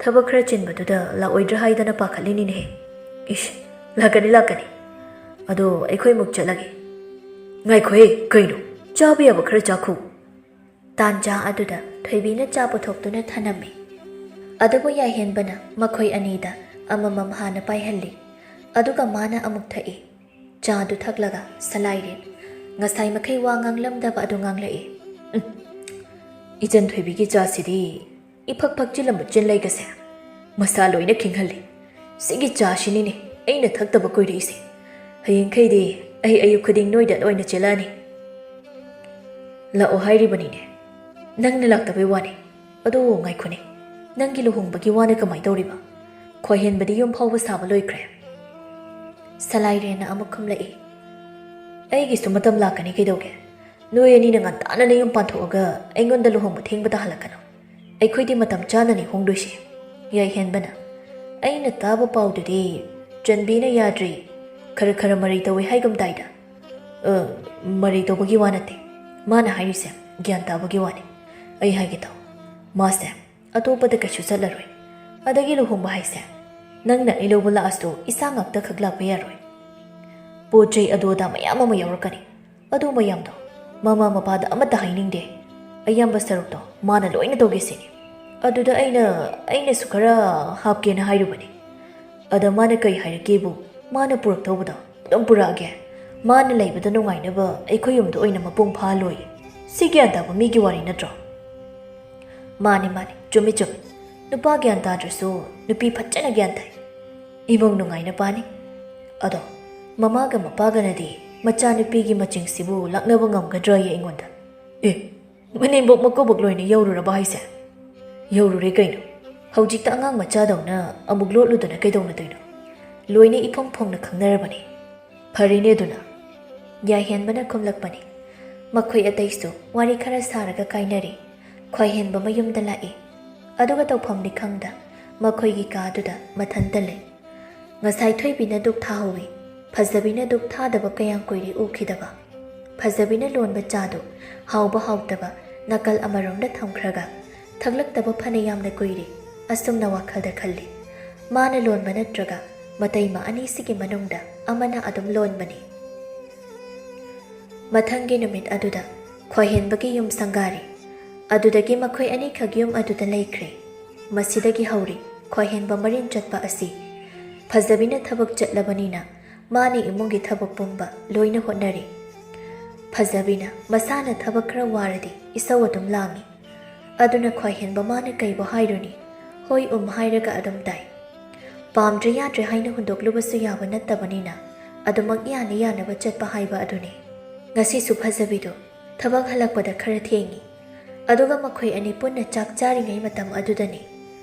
"ꯊꯕꯛ ꯈꯔ ꯆꯤꯟꯕꯗꯨꯗ ꯂꯥꯛꯑꯣꯏꯗ꯭ꯔꯥ ꯍꯥꯏꯗꯅ ꯄꯥꯈꯠꯂꯤꯅꯤꯅꯦꯍꯦ꯫" "ꯏꯁ, ꯂꯥꯛꯀꯅꯤ, ꯂꯥꯛꯀꯅꯤ꯫ ꯑꯗꯣ ꯑꯩꯈꯣꯏ ꯑꯃꯨꯛ ꯆꯠꯂꯒꯦ꯫" "ꯉꯥꯏꯈꯣꯍꯦ, ꯀꯩꯅꯣ? ꯆꯥꯕ ꯌꯥꯕ ꯈꯔ ꯆꯥꯈꯣ꯫" ꯇꯥꯟꯖꯥ ꯑꯗꯨꯗ ꯊꯣꯏꯕꯤꯅ ꯆꯥ ꯄꯨꯊꯣꯛꯇꯨꯅ ꯊꯅꯝꯃꯤ꯫ ꯑꯗꯨꯕꯨ ꯌꯥꯏꯍꯦꯟꯕꯅ ꯃꯈꯣꯏ ꯑꯅꯤꯗ ꯑꯃꯃꯝ ꯍꯥꯟꯅ ꯄꯥꯏꯍꯜꯂꯤ꯫ ꯑꯗꯨꯒ ꯃꯥꯅ ꯑꯃꯨꯛ ꯊꯛꯏ꯫ ꯆꯥꯗꯨ ꯊꯛꯂꯒ ꯁꯂꯥꯏꯔꯦꯟ, ꯉꯁꯥꯏ ꯃꯈꯩ ꯋꯥ ꯉꯥꯡꯂꯝꯗꯕ ꯑꯗꯨ ꯉꯥꯡꯂꯛꯏ꯫ "ꯎꯝ, ꯏꯆꯟ ꯊꯣꯏꯕꯤꯒꯤ ꯆꯥꯁꯤꯗꯤ ꯏꯐꯛ ꯐꯛꯆꯤꯜꯂꯝꯕ ꯆꯤꯟ ꯂꯩꯒꯁꯦ ꯃꯁꯥ ꯂꯣꯏꯅ ꯈꯤꯡꯍꯜꯂꯤ꯫ ꯁꯤꯒꯤ ꯆꯥꯁꯤꯅꯤꯅꯦ ꯑꯩꯅ ꯊꯛꯇꯕ ꯀꯨꯏꯔꯛꯏꯁꯦ꯫ ꯍꯌꯦꯡꯈꯩꯗꯤ ꯑꯩ ꯑꯌꯨꯛ ꯈꯨꯗꯤꯡ ꯅꯣꯏꯗ ꯑꯣꯏꯅ ꯆꯦꯜꯂꯛꯑꯅꯤ꯫" "ꯂꯥꯛꯑꯣ ꯍꯥꯏꯔꯤꯕꯅꯤꯅꯦ, ꯅꯪꯅ ꯂꯥꯛꯇꯕꯩ ꯋꯥꯅꯤ꯫ ꯑꯗꯣ ꯉꯥꯏꯈꯣꯅꯦ, ꯅꯪꯒꯤ ꯂꯨꯍꯣꯡꯕꯒꯤ ꯋꯥꯅ ꯀꯃꯥꯏ ꯇꯧꯔꯤꯕ? ꯈ꯭ꯋꯥꯏꯍꯦꯟꯕꯗꯤ ꯌꯨꯝ ꯐꯥꯎꯕ ꯁꯥꯕ ꯂꯣꯏꯈ꯭ꯔꯦ꯫" ꯁꯂꯥꯏꯔꯦꯟꯅ ꯑꯃꯨꯛ ꯈꯨꯝꯂꯛꯏ, "ꯑꯩꯒꯤꯁꯨ ꯃꯇꯝ ꯂꯥꯛꯀꯅꯤ ꯀꯩꯗꯧꯒꯦ? ꯅꯣꯏ ꯑꯅꯤꯅ ꯉꯟꯇꯥꯅ ꯅꯌꯨꯝ ꯄꯥꯟꯊꯣꯛꯑꯒ ꯑꯩꯉꯣꯟꯗ ꯂꯨꯍꯣꯡꯕ ꯊꯦꯡꯕ ꯇꯥꯍꯜꯂꯛꯀꯅꯨ꯫ ꯑꯩꯈꯣꯏꯗꯤ ꯃꯇꯝ ꯆꯥꯅꯅꯤ ꯍꯣꯡꯗꯣꯏꯁꯦ꯫" ꯌꯥꯏꯍꯦꯟꯕꯅ, "ꯑꯩꯅ ꯇꯥꯕ ꯄꯥꯎꯗꯨꯗꯤ ꯆꯟꯕꯤꯅ ꯌꯥꯗ꯭ꯔꯤ, ꯈꯔ ꯈꯔ ꯃꯔꯩ ꯇꯧꯏ ꯍꯥꯏꯒꯨꯝ ꯇꯥꯏꯗ꯫" "ꯑ, ꯃꯔꯩ ꯇꯧꯕꯒꯤ ꯋꯥ ꯅꯠꯇꯦ꯫ ꯃꯥꯅ ꯍꯥꯏꯔꯤꯁꯦ ꯒ꯭ꯌꯥꯟ ꯇꯥꯕꯒꯤ ꯋꯥꯅꯤ꯫ ꯑꯩ ꯍꯥꯏꯒꯦ ꯇꯧ, ꯃꯥꯁꯦ ꯑꯇꯣꯞꯄꯗ ꯀꯩꯁꯨ ꯆꯠꯂꯔꯣꯏ꯫ ꯑꯗꯒꯤ ꯂꯨꯍꯣꯡꯕ ꯍꯥꯏꯁꯦ ꯅꯪꯅ ꯑꯩ ꯂꯧꯕ ꯂꯥꯛꯑꯁꯨ ꯏꯁꯥ ꯉꯥꯛꯇ ꯈꯛ ꯂꯥꯛꯄ ꯌꯥꯔꯣꯏ꯫ ꯄꯣꯠ ꯆꯩ ꯑꯗꯨ ꯑꯗꯥ ꯃꯌꯥꯝ ꯑꯃ ꯌꯥꯎꯔꯛꯀꯅꯤ꯫ ꯑꯗꯨ ꯃꯌꯥꯝꯗꯣ ꯃꯃꯥ ꯃꯄꯥꯗ ꯑꯃꯠꯇ ꯍꯥꯏꯅꯤꯡꯗꯦ꯫ ꯑꯌꯥꯝꯕ ꯁꯔꯨꯛꯇꯣ ꯃꯥꯅ ꯂꯣꯏꯅ ꯇꯧꯒꯦ ꯁꯤꯅꯤ꯫ ꯑꯗꯨꯗ ꯑꯩꯅ, ꯑꯩꯅꯁꯨ ꯈꯔ ꯍꯥꯞꯀꯦꯅ ꯍꯥꯏꯔꯨꯕꯅꯤ꯫ ꯑꯗ ꯃꯥꯅ ꯀꯩ ꯍꯥꯏꯔꯛꯀꯦꯕꯨ, ꯃꯥꯅ ꯄꯨꯔꯛꯇꯧꯕꯗꯣ ꯑꯗꯨꯝ ꯄꯨꯔꯛꯑꯒꯦ꯫ ꯃꯥꯅ ꯂꯩꯕꯗ ꯅꯨꯡꯉꯥꯏꯅꯕ ꯑꯩꯈꯣꯏ ꯌꯨꯝꯗ ꯑꯣꯏꯅ ꯃꯄꯨꯡ ꯐꯥꯍꯜꯂꯣꯏ꯫ ꯁꯤ ꯒ꯭ꯌꯥꯟ ꯇꯥꯕ ꯃꯤꯒꯤ ꯋꯥꯔꯤ ꯅꯠꯇ꯭ꯔꯣ? ꯃꯥꯅꯤ, ꯃꯥꯅꯤ, ꯆꯨꯝꯃꯤ, ꯆꯨꯝꯃꯤ꯫ ꯅꯨꯄꯥ ꯒ꯭ꯌꯥꯟ ꯇꯥꯗ꯭ꯔꯁꯨ ꯅꯨꯄꯤ ꯐꯖꯅ ꯒ꯭ꯌꯥꯟ ꯇꯥꯏ꯫ ꯏꯃꯨꯡ ꯅꯨꯡꯉꯥꯏꯅ ꯄꯥꯅꯤ꯫ ꯑꯗꯣ ꯃꯃꯥꯒ ꯃꯄꯥꯒꯅꯗꯤ ꯃꯆꯥꯅꯨꯄꯤꯒꯤ ꯃꯆꯤꯡꯁꯤꯕꯨ ꯂꯥꯛꯅꯕ ꯉꯝꯒꯗ꯭ꯔꯥꯌꯦ ꯑꯩꯉꯣꯟꯗ? ꯑꯦ, ꯃꯅꯦꯝꯕꯣꯛ ꯃꯀꯨꯕꯣꯛ ꯂꯣꯏꯅ ꯌꯧꯔꯨꯔꯕ ꯍꯥꯏꯁꯦ? ꯌꯧꯔꯨꯔꯦ ꯀꯩꯅꯣ꯫ ꯍꯧꯖꯤꯛꯇ ꯑꯉꯥꯡ ꯃꯆꯥꯗꯧꯅ ꯑꯃꯨꯛ ꯂꯣꯠꯂꯨꯗꯅ ꯀꯩꯗꯧꯅꯗꯣꯏꯅꯣ? ꯂꯣꯏꯅ ꯏꯐꯣꯡ ꯐꯣꯡꯅ ꯈꯪꯅꯔꯕꯅꯦ꯫ ꯐꯔꯦꯅꯦ ꯑꯗꯨꯅ꯫ ꯌꯥꯏꯍꯦꯟꯕꯅ ꯈꯨꯝꯂꯛꯄꯅꯤ꯫ ꯃꯈꯣꯏ ꯑꯇꯩꯁꯨ ꯋꯥꯔꯤ ꯈꯔ ꯁꯥꯔꯒ ꯀꯥꯏꯅꯔꯤ꯫ ꯈ꯭ꯋꯥꯏꯍꯦꯟꯕ ꯃꯌꯨꯝꯗ ꯂꯥꯛꯏ꯫ ꯑꯗꯨꯒ ꯇꯧꯐꯝꯗꯤ ꯈꯪꯗ ꯃꯈꯣꯏꯒꯤ ꯀꯥꯗꯨꯗ ꯃꯊꯟꯇ ꯂꯩ꯫ ꯉꯁꯥꯏ ꯊꯣꯏꯕꯤꯅ ꯙꯨꯞ ꯊꯥꯍꯧꯏ꯫ ꯐꯖꯕꯤꯅ ꯙꯨꯞ ꯊꯥꯗꯕ ꯀꯌꯥꯝ ꯀꯨꯏꯔꯦ ꯎꯈꯤꯗꯕ꯫ ꯐꯖꯕꯤꯅ ꯂꯣꯟꯕ ꯆꯥꯗꯨ ꯍꯥꯎꯕ ꯍꯥꯎꯇꯕ ꯅꯥꯀꯜ ꯑꯃꯔꯣꯝꯗ ꯊꯝꯈ꯭ꯔꯒ ꯊꯛꯂꯛꯇꯕ ꯐꯅ ꯌꯥꯝꯅ ꯀꯨꯏꯔꯦ꯫ ꯑꯁꯨꯝꯅ ꯋꯥꯈꯜꯗ ꯈꯜꯂꯤ꯫ ꯃꯥꯅ ꯂꯣꯟꯕ ꯅꯠꯇ꯭ꯔꯒ ꯃꯇꯩꯃ ꯑꯅꯤꯁꯤꯒꯤ ꯃꯅꯨꯡꯗ ꯑꯃꯅ ꯑꯗꯨꯝ ꯂꯣꯟꯕꯅꯤ꯫ ꯃꯊꯪꯒꯤ ꯅꯨꯃꯤꯠ ꯑꯗꯨꯗ ꯈ꯭ꯋꯥꯏꯍꯦꯟꯕꯒꯤ ꯌꯨꯝ ꯁꯪꯒꯥꯔꯤ꯫ ꯑꯗꯨꯗꯒꯤ ꯃꯈꯣꯏ ꯑꯅꯤꯈꯛ ꯌꯨꯝ ꯑꯗꯨꯗ ꯂꯩꯈ꯭ꯔꯦ꯫ ꯃꯁꯤꯗꯒꯤ ꯍꯧꯔꯤ ꯈ꯭ꯋꯥꯏꯍꯦꯟꯕ ꯃꯔꯤꯟ ꯆꯠꯄ ꯑꯁꯤ꯫ ꯐꯖꯕꯤꯅ ꯊꯕꯛ ꯆꯠꯂꯕꯅꯤꯅ ꯃꯥꯅ ꯏꯃꯨꯡꯒꯤ ꯊꯕꯛ ꯄꯨꯝꯕ ꯂꯣꯏꯅ ꯍꯣꯠꯅꯔꯤ꯫ ꯐꯖꯕꯤꯅ ꯃꯁꯥꯅ ꯊꯕꯛ ꯈꯔ ꯋꯥꯔꯗꯤ ꯏꯁꯧ ꯑꯗꯨꯝ ꯂꯥꯡꯏ꯫ ꯑꯗꯨꯅ ꯈ꯭ꯋꯥꯏꯍꯦꯟꯕ ꯃꯥꯅ ꯀꯩꯕꯨ ꯍꯥꯏꯔꯨꯅꯤ? ꯍꯣꯏ ꯎꯝ ꯍꯥꯏꯔꯒ ꯑꯗꯨꯝ ꯇꯥꯏ꯫ ꯄꯥꯝꯗ꯭ꯔꯦ ꯌꯥꯗ꯭ꯔꯦ ꯍꯥꯏꯅ ꯍꯨꯟꯗꯣꯛꯂꯨꯕꯁꯨ ꯌꯥꯕ ꯅꯠꯇꯕꯅꯤꯅ ꯑꯗꯨꯃꯛ ꯌꯥꯅ ꯌꯥꯅꯕ ꯆꯠꯄ ꯍꯥꯏꯕ ꯑꯗꯨꯅꯤ꯫ ꯉꯁꯤꯁꯨ ꯐꯖꯕꯤꯗꯨ ꯊꯕꯛ ꯍꯜꯂꯛꯄꯗ ꯈꯔ ꯊꯦꯡꯏ꯫ ꯑꯗꯨꯒ ꯃꯈꯣꯏ ꯑꯅꯤ ꯄꯨꯟꯅ ꯆꯥꯛ ꯆꯥꯔꯤꯉꯩ ꯃꯇꯝ ꯑꯗꯨꯗꯅꯤ꯫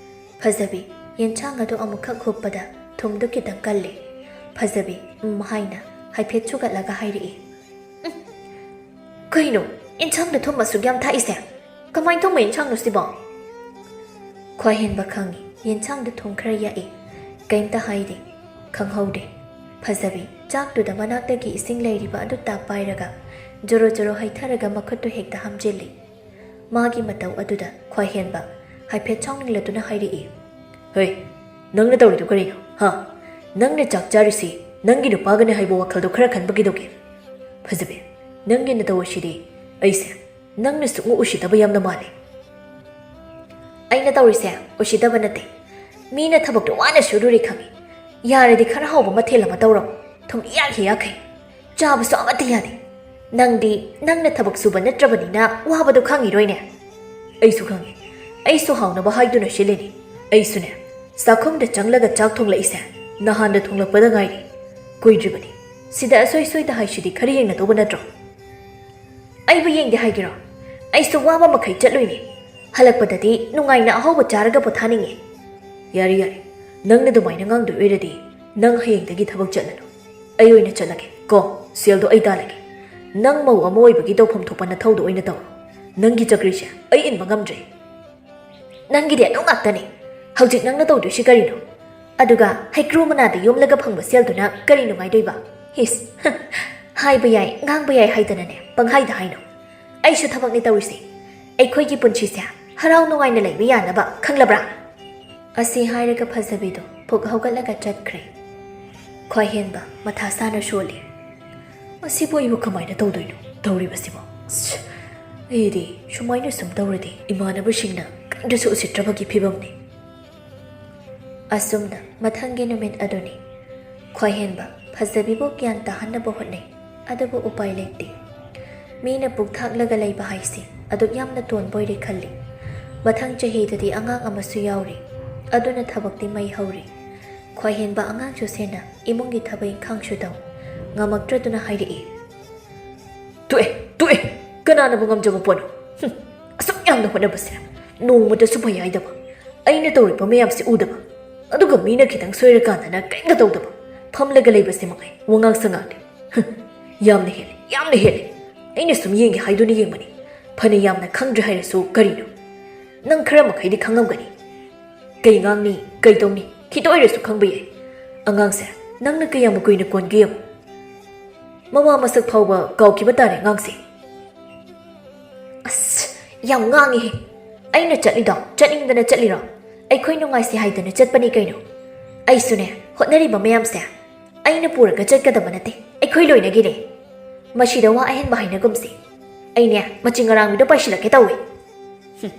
ꯐꯖꯕꯤ ꯌꯦꯟꯁꯥꯡ ꯑꯗꯨ ꯑꯃꯨꯛꯈꯛ ꯍꯨꯞꯄꯗ ꯊꯨꯝꯗꯨ ꯈꯤꯇꯪ ꯀꯜꯂꯤ꯫ ꯐꯖꯕꯤ ꯎꯝ ꯍꯥꯏꯅ ꯍꯥꯏꯐꯦꯠ ꯁꯨꯒꯠꯂꯒ ꯍꯥꯏꯔꯛꯏ꯫ "ꯎꯝ, ꯀꯩꯅꯣ ꯌꯦꯟꯁꯥꯡꯗ ꯊꯨꯝ ꯑꯁꯨꯛ ꯌꯥꯝ ꯊꯥꯛꯏꯁꯦ? ꯀꯃꯥꯏꯅ ꯊꯣꯡꯕ ꯌꯦꯟꯁꯥꯡꯅꯣ ꯁꯤꯕꯣ?" ꯈ꯭ꯋꯥꯏꯍꯦꯟꯕ ꯈꯪꯏ ꯌꯦꯟꯁꯥꯡꯗ ꯊꯨꯝ ꯈꯔ ꯌꯥꯛꯏ꯫ ꯀꯩꯝꯇ ꯍꯥꯏꯗꯦ꯫ ꯈꯪꯍꯧꯗꯦ꯫ ꯐꯖꯕꯤ ꯆꯥꯛꯇꯨꯗ ꯃꯅꯥꯛꯇꯒꯤ ꯏꯁꯤꯡ ꯂꯩꯔꯤꯕ ꯑꯗꯨ ꯇꯥꯞ ꯄꯥꯏꯔꯒ ꯖꯣꯔꯣ ꯖꯣꯔꯣ ꯍꯩꯊꯔꯒ ꯃꯈꯨꯠꯇꯨ ꯍꯦꯛꯇ ꯍꯥꯝꯖꯤꯜꯂꯤ꯫ ꯃꯥꯒꯤ ꯃꯇꯧ ꯑꯗꯨꯗ ꯈ꯭ꯋꯥꯏꯍꯦꯟꯕ ꯍꯥꯏꯐꯦꯠ ꯁꯥꯎꯅꯤꯡꯂꯗꯨꯅ ꯍꯥꯏꯔꯛꯏ꯫ "ꯍꯣꯏ, ꯅꯪꯅ ꯇꯧꯔꯤꯗꯨ ꯀꯔꯤꯅꯣ? ꯍꯥ? ꯅꯪꯅ ꯆꯥꯛ ꯆꯥꯔꯤꯁꯤ ꯅꯪꯒꯤ ꯅꯨꯄꯥꯒꯅꯦ ꯍꯥꯏꯕ ꯋꯥꯈꯜꯗꯣ ꯈꯔ ꯈꯟꯕ ꯀꯩꯗꯧꯒꯦ? ꯐꯖꯕꯤ, ꯅꯪꯒꯤ ꯅꯇꯧ ꯑꯁꯤꯗꯤ ꯑꯩꯁꯦ ꯅꯪꯅ ꯁꯨꯛꯎ ꯎꯁꯤꯠꯇꯕ ꯌꯥꯝꯅ ꯃꯥꯜꯂꯦ꯫" "ꯑꯩꯅ ꯇꯧꯔꯤꯁꯦ ꯎꯁꯤꯠꯇꯕ ꯅꯠꯇꯦ꯫ ꯃꯤꯅ ꯊꯕꯛꯇꯣ ꯋꯥꯅ ꯁꯨꯔꯨꯔꯦ ꯈꯪꯉꯤ꯫ ꯌꯥꯔꯗꯤ ꯈꯔ ꯍꯥꯎꯕ ꯃꯊꯦꯜ ꯑꯃ ꯇꯧꯔꯝꯃꯣ꯫ ꯊꯨꯝ ꯏꯌꯥꯛ ꯍꯦꯛ ꯌꯥꯛꯈꯩ꯫ ꯆꯥꯕꯁꯨ ꯑꯃꯠꯇ ꯌꯥꯗꯦ꯫ ꯅꯪꯗꯤ ꯅꯪꯅ ꯊꯕꯛ ꯁꯨꯕ ꯅꯠꯇ꯭ꯔꯕꯅꯤꯅ ꯋꯥꯕꯗꯣ ꯈꯪꯉꯤꯔꯣꯏꯅꯦ꯫" "ꯑꯩꯁꯨ ꯈꯪꯉꯤ꯫ ꯑꯩꯁꯨ ꯍꯥꯎꯅꯕ ꯍꯥꯏꯗꯨꯅ ꯁꯤꯜꯂꯤꯅꯤ꯫ ꯑꯩꯁꯨꯅꯦ, ꯆꯥꯛꯈꯨꯝꯗ ꯆꯪꯂꯒ ꯆꯥꯛ ꯊꯣꯡꯂꯛꯏꯁꯦ ꯅꯍꯥꯟꯗ ꯊꯣꯡꯂꯛꯄꯗ ꯉꯥꯏꯔꯤ꯫ ꯀꯨꯏꯗ꯭ꯔꯤꯕꯅꯤ꯫ ꯁꯤꯗ ꯑꯁꯣꯏ ꯁꯣꯏꯗ ꯍꯥꯏꯁꯤꯗꯤ ꯈꯔ ꯌꯦꯡꯅꯗꯧꯕ ꯅꯠꯇ꯭ꯔꯣ?" "ꯑꯩꯕꯨ ꯌꯦꯡꯗꯦ ꯍꯥꯏꯒꯦꯔꯣ? ꯑꯩꯁꯨ ꯋꯥꯕ ꯃꯈꯩ ꯆꯠꯂꯨꯏꯅꯤ꯫ ꯍꯜꯂꯛꯄꯗꯗꯤ ꯅꯨꯡꯉꯥꯏꯅ ꯑꯍꯧꯕ ꯆꯥꯔꯒ ꯄꯣꯊꯥꯅꯤꯡꯉꯤ꯫" "ꯌꯥꯔꯦ, ꯌꯥꯔꯦ꯫ ꯅꯪꯅ ꯑꯗꯨꯃꯥꯏꯅ ꯉꯥꯡꯗꯣꯏ ꯑꯣꯏꯔꯗꯤ ꯅꯪ ꯍꯌꯦꯡꯗꯒꯤ ꯊꯕꯛ ꯆꯠꯂꯅꯨ꯫ ꯑꯩ ꯑꯣꯏꯅ ꯆꯠꯂꯒꯦ ꯀꯣ꯫ ꯁꯦꯜꯗꯣ ꯑꯩ ꯇꯥꯜꯂꯒꯦ꯫ ꯅꯪ ꯃꯧ ꯑꯃ ꯑꯣꯏꯕꯒꯤ ꯇꯧꯐꯝ ꯊꯣꯛꯄ ꯅꯊꯧꯗꯣ ꯑꯣꯏꯅ ꯇꯧꯔꯣ꯫ ꯅꯪꯒꯤ ꯆꯀ꯭ꯔꯤꯁꯦ ꯑꯩ ꯏꯟꯕ ꯉꯝꯗ꯭ꯔꯦ꯫" "ꯅꯪꯒꯤꯗꯤ ꯑꯗꯨ ꯉꯥꯛꯇꯅꯦ꯫ ꯍꯧꯖꯤꯛ ꯅꯪꯅ ꯇꯧꯗꯣꯏꯁꯤ ꯀꯔꯤꯅꯣ? ꯑꯗꯨꯒ ꯍꯩꯀ꯭ꯔꯨ ꯃꯅꯥꯗ ꯌꯣꯝꯂꯒ ꯐꯪꯕ ꯁꯦꯜꯗꯨꯅ ꯀꯔꯤ ꯅꯨꯡꯉꯥꯏꯗꯣꯏꯕ? ꯏꯁ, ꯍꯥꯏꯕ ꯌꯥꯏ, ꯉꯥꯡꯕ ꯌꯥꯏ ꯍꯥꯏꯗꯅꯅꯦ ꯄꯪꯍꯥꯏꯗ ꯍꯥꯏꯅꯣ꯫ ꯑꯩꯁꯨ ꯊꯕꯛꯅꯦ ꯇꯧꯔꯤꯁꯦ꯫ ꯑꯩꯈꯣꯏꯒꯤ ꯄꯨꯟꯁꯤꯁꯦ ꯍꯔꯥꯎ ꯅꯨꯡꯉꯥꯏꯅ ꯂꯩꯕ ꯌꯥꯅꯕ, ꯈꯪꯂꯕ꯭ꯔꯥ?" ꯑꯁꯤ ꯍꯥꯏꯔꯒ ꯐꯖꯕꯤꯗꯣ ꯐꯨꯛ ꯍꯧꯒꯠꯂꯒ ꯆꯠꯈ꯭ꯔꯦ꯫ ꯈ꯭ꯋꯥꯏꯍꯦꯟꯕ ꯃꯊꯥ ꯁꯥꯅ ꯁꯣꯜꯂꯤ꯫ "ꯃꯁꯤꯕꯨ ꯑꯩꯕꯨ ꯀꯃꯥꯏꯅ ꯇꯧꯗꯣꯏꯅꯣ ꯇꯧꯔꯤꯕꯁꯤꯕꯣ? ꯑꯁ, ꯑꯩꯗꯤ ꯁꯨꯃꯥꯏꯅ ꯁꯨꯝ ꯇꯧꯔꯗꯤ ꯏꯃꯥꯟꯅꯕꯁꯤꯡꯅ ꯀꯔꯤꯝꯇꯁꯨ ꯎꯁꯤꯠꯇ꯭ꯔꯕꯒꯤ ꯐꯤꯕꯝꯅꯤ꯫" ꯑꯁꯨꯝꯅ ꯃꯊꯪꯒꯤ ꯅꯨꯃꯤꯠ ꯑꯗꯨꯅꯤ꯫ ꯈ꯭ꯋꯥꯏꯍꯦꯟꯕ ꯐꯖꯕꯤꯕꯨ ꯒ꯭ꯌꯥꯟ ꯇꯥꯍꯟꯅꯕ ꯍꯣꯠꯅꯩ, ꯑꯗꯨꯕꯨ ꯎꯄꯥꯏ ꯂꯩꯇꯦ꯫ ꯃꯤꯅ ꯄꯨꯛ ꯊꯥꯛꯂꯒ ꯂꯩꯕ ꯍꯥꯏꯁꯤ ꯑꯗꯨꯛ ꯌꯥꯝꯅ ꯇꯣꯟꯕ ꯑꯣꯏꯔꯦ ꯈꯜꯂꯤ꯫ ꯃꯊꯪ ꯆꯍꯤꯗꯗꯤ ꯑꯉꯥꯡ ꯑꯃꯁꯨ ꯌꯥꯎꯔꯤ, ꯑꯗꯨꯅ ꯊꯕꯛꯇꯤ ꯃꯩ ꯍꯧꯔꯤ꯫ ꯈ꯭ꯋꯥꯏꯍꯦꯟꯕ ꯑꯉꯥꯡꯁꯨ ꯁꯦꯟꯅ, ꯏꯃꯨꯡꯒꯤ ꯊꯕꯛ ꯏꯪꯈꯥꯡꯁꯨ ꯇꯧ꯫ ꯉꯝꯃꯛꯇ꯭ꯔꯗꯨꯅ ꯍꯥꯏꯔꯛꯏ꯫ "ꯇꯣꯛꯑꯦ, ꯇꯣꯛꯑꯦ! ꯀꯅꯥꯅꯕꯨ ꯉꯝꯖꯕ ꯄꯣꯠꯅꯣ? ꯍꯨꯝ, ꯑꯁꯨꯛ ꯌꯥꯝꯅ ꯍꯣꯠꯅꯕꯁꯦ ꯅꯣꯡꯃꯇꯁꯨ ꯐꯩ ꯍꯥꯏꯗꯕ, ꯑꯩꯅ ꯇꯧꯔꯤꯕ ꯃꯌꯥꯝꯁꯦ ꯎꯗꯕ, ꯑꯗꯨꯒ ꯃꯤꯅ ꯈꯤꯇꯪ ꯁꯣꯏꯔꯀꯥꯟꯗꯅ ꯀꯔꯤꯝꯇ ꯇꯧꯗꯕ, ꯐꯝꯂꯒ ꯂꯩꯕꯁꯦ ꯃꯉꯥꯏ ꯋꯥꯉꯥꯡ ꯁꯉꯥꯡꯗꯤ꯫ ꯍꯨꯝ, ꯌꯥꯝꯅ ꯍꯦꯜꯂꯦ, ꯌꯥꯝꯅ ꯍꯦꯜꯂꯦ꯫ ꯑꯩꯅ ꯁꯨꯝ ꯌꯦꯡꯒꯦ ꯍꯥꯏꯗꯨꯅ ꯌꯦꯡꯕꯅꯤ꯫ ꯐꯅ ꯌꯥꯝꯅ ꯈꯪꯗ꯭ꯔꯦ ꯍꯥꯏꯔꯁꯨ ꯀꯔꯤꯅꯣ? ꯅꯪ ꯈꯔ ꯃꯈꯩꯗꯤ ꯈꯪꯉꯝꯒꯅꯤ꯫ ꯀꯩ ꯉꯥꯡꯅꯤ, ꯀꯩ ꯇꯧꯅꯤ, ꯈꯤꯇ ꯑꯣꯏꯔꯁꯨ ꯈꯪꯕ ꯌꯥꯏ꯫ ꯑꯉꯥꯡꯁꯦ ꯅꯪꯅ ꯀꯌꯥꯝ ꯀꯨꯏꯅ ꯀꯣꯟꯒꯦ ꯌꯦꯡꯉꯨ꯫ ꯃꯃꯥ ꯃꯁꯛ ꯐꯥꯎꯕ ꯀꯥꯎꯈꯤꯕ ꯇꯥꯔꯦ ꯑꯉꯥꯡꯁꯦ꯫" "ꯑꯁ, ꯌꯥꯝ ꯉꯥꯡꯉꯤꯍꯦ꯫ ꯑꯩꯅ ꯆꯠꯂꯤꯗꯣ ꯆꯠꯅꯤꯡꯗꯅ ꯆꯠꯂꯤꯔꯣ? ꯑꯩꯈꯣꯏ ꯅꯨꯡꯉꯥꯏꯁꯤ ꯍꯥꯏꯗꯅ ꯆꯠꯄꯅꯤ ꯀꯩꯅꯣ꯫ ꯑꯩꯁꯨꯅꯦ, ꯍꯣꯠꯅꯔꯤꯕ ꯃꯌꯥꯝꯁꯦ ꯑꯩꯅ ꯄꯨꯔꯒ ꯆꯠꯀꯗꯕ ꯅꯠꯇꯦ, ꯑꯩꯈꯣꯏ ꯂꯣꯏꯅꯒꯤꯅꯦ꯫ ꯃꯁꯤꯗ ꯋꯥ ꯑꯍꯦꯟꯕ ꯍꯥꯏꯅꯒꯨꯝꯁꯤ꯫ ꯑꯩꯅꯦ, ꯃꯆꯤꯡ ꯑꯔꯥꯡꯕꯤꯗ ꯄꯥꯏꯁꯤꯜꯂꯛꯀꯦ ꯇꯧꯏ꯫ ꯍꯨꯝ,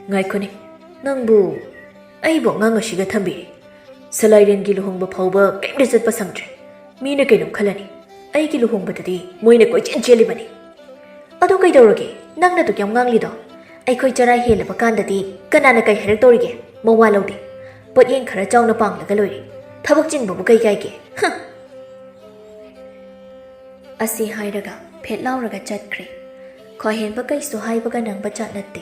ꯉꯥꯏꯈꯣꯅꯦ, ꯅꯪꯕꯨ ꯑꯩꯕꯨ ꯑꯉꯥꯡ ꯑꯁꯤꯒ ꯊꯝꯕꯤꯔꯦ꯫ ꯁꯂꯥꯏꯔꯦꯟꯒꯤ ꯂꯨꯍꯣꯡꯕ ꯐꯥꯎꯕ ꯀꯔꯤꯝꯇ ꯆꯠꯄ ꯁꯪꯗ꯭ꯔꯦ꯫ ꯃꯤꯅ ꯀꯩꯅꯣꯝ ꯈꯜꯂꯅꯤ꯫ ꯑꯩꯒꯤ ꯂꯨꯍꯣꯡꯕꯗꯗꯤ ꯃꯣꯏꯅ ꯀꯣꯏꯆꯦꯟ ꯆꯦꯜꯂꯤꯕꯅꯤ꯫ ꯑꯗꯣ ꯀꯩꯗꯧꯔꯒꯦ? ꯅꯪꯅ ꯑꯗꯨꯛ ꯌꯥꯝ ꯉꯥꯡꯂꯤꯗꯣ? ꯑꯩꯈꯣꯏ ꯆꯔꯥ ꯍꯦꯜꯂꯕ ꯀꯥꯟꯗꯗꯤ ꯀꯅꯥꯅ ꯀꯩ ꯍꯥꯏꯔꯛꯇꯧꯔꯤꯒꯦ? ꯃꯋꯥ ꯂꯧꯗꯦ꯫ ꯄꯣꯠꯌꯦꯡ ꯈꯔ ꯆꯥꯎꯅ ꯄꯥꯡꯂꯒ ꯂꯣꯏꯔꯦ꯫ ꯊꯕꯛ ꯆꯤꯟꯕꯕꯨ ꯀꯩ ꯀꯥꯏꯒꯦ? ꯍ! ꯑꯁꯤ ꯍꯥꯏꯔꯒ ꯐꯦꯠ ꯂꯥꯎꯔꯒ ꯆꯠꯈ꯭ꯔꯦ꯫ ꯈ꯭ꯋꯥꯏꯍꯦꯟꯕ ꯀꯩꯁꯨ ꯍꯥꯏꯕꯒ ꯅꯪꯕ ꯖꯥꯠ ꯅꯠꯇꯦ꯫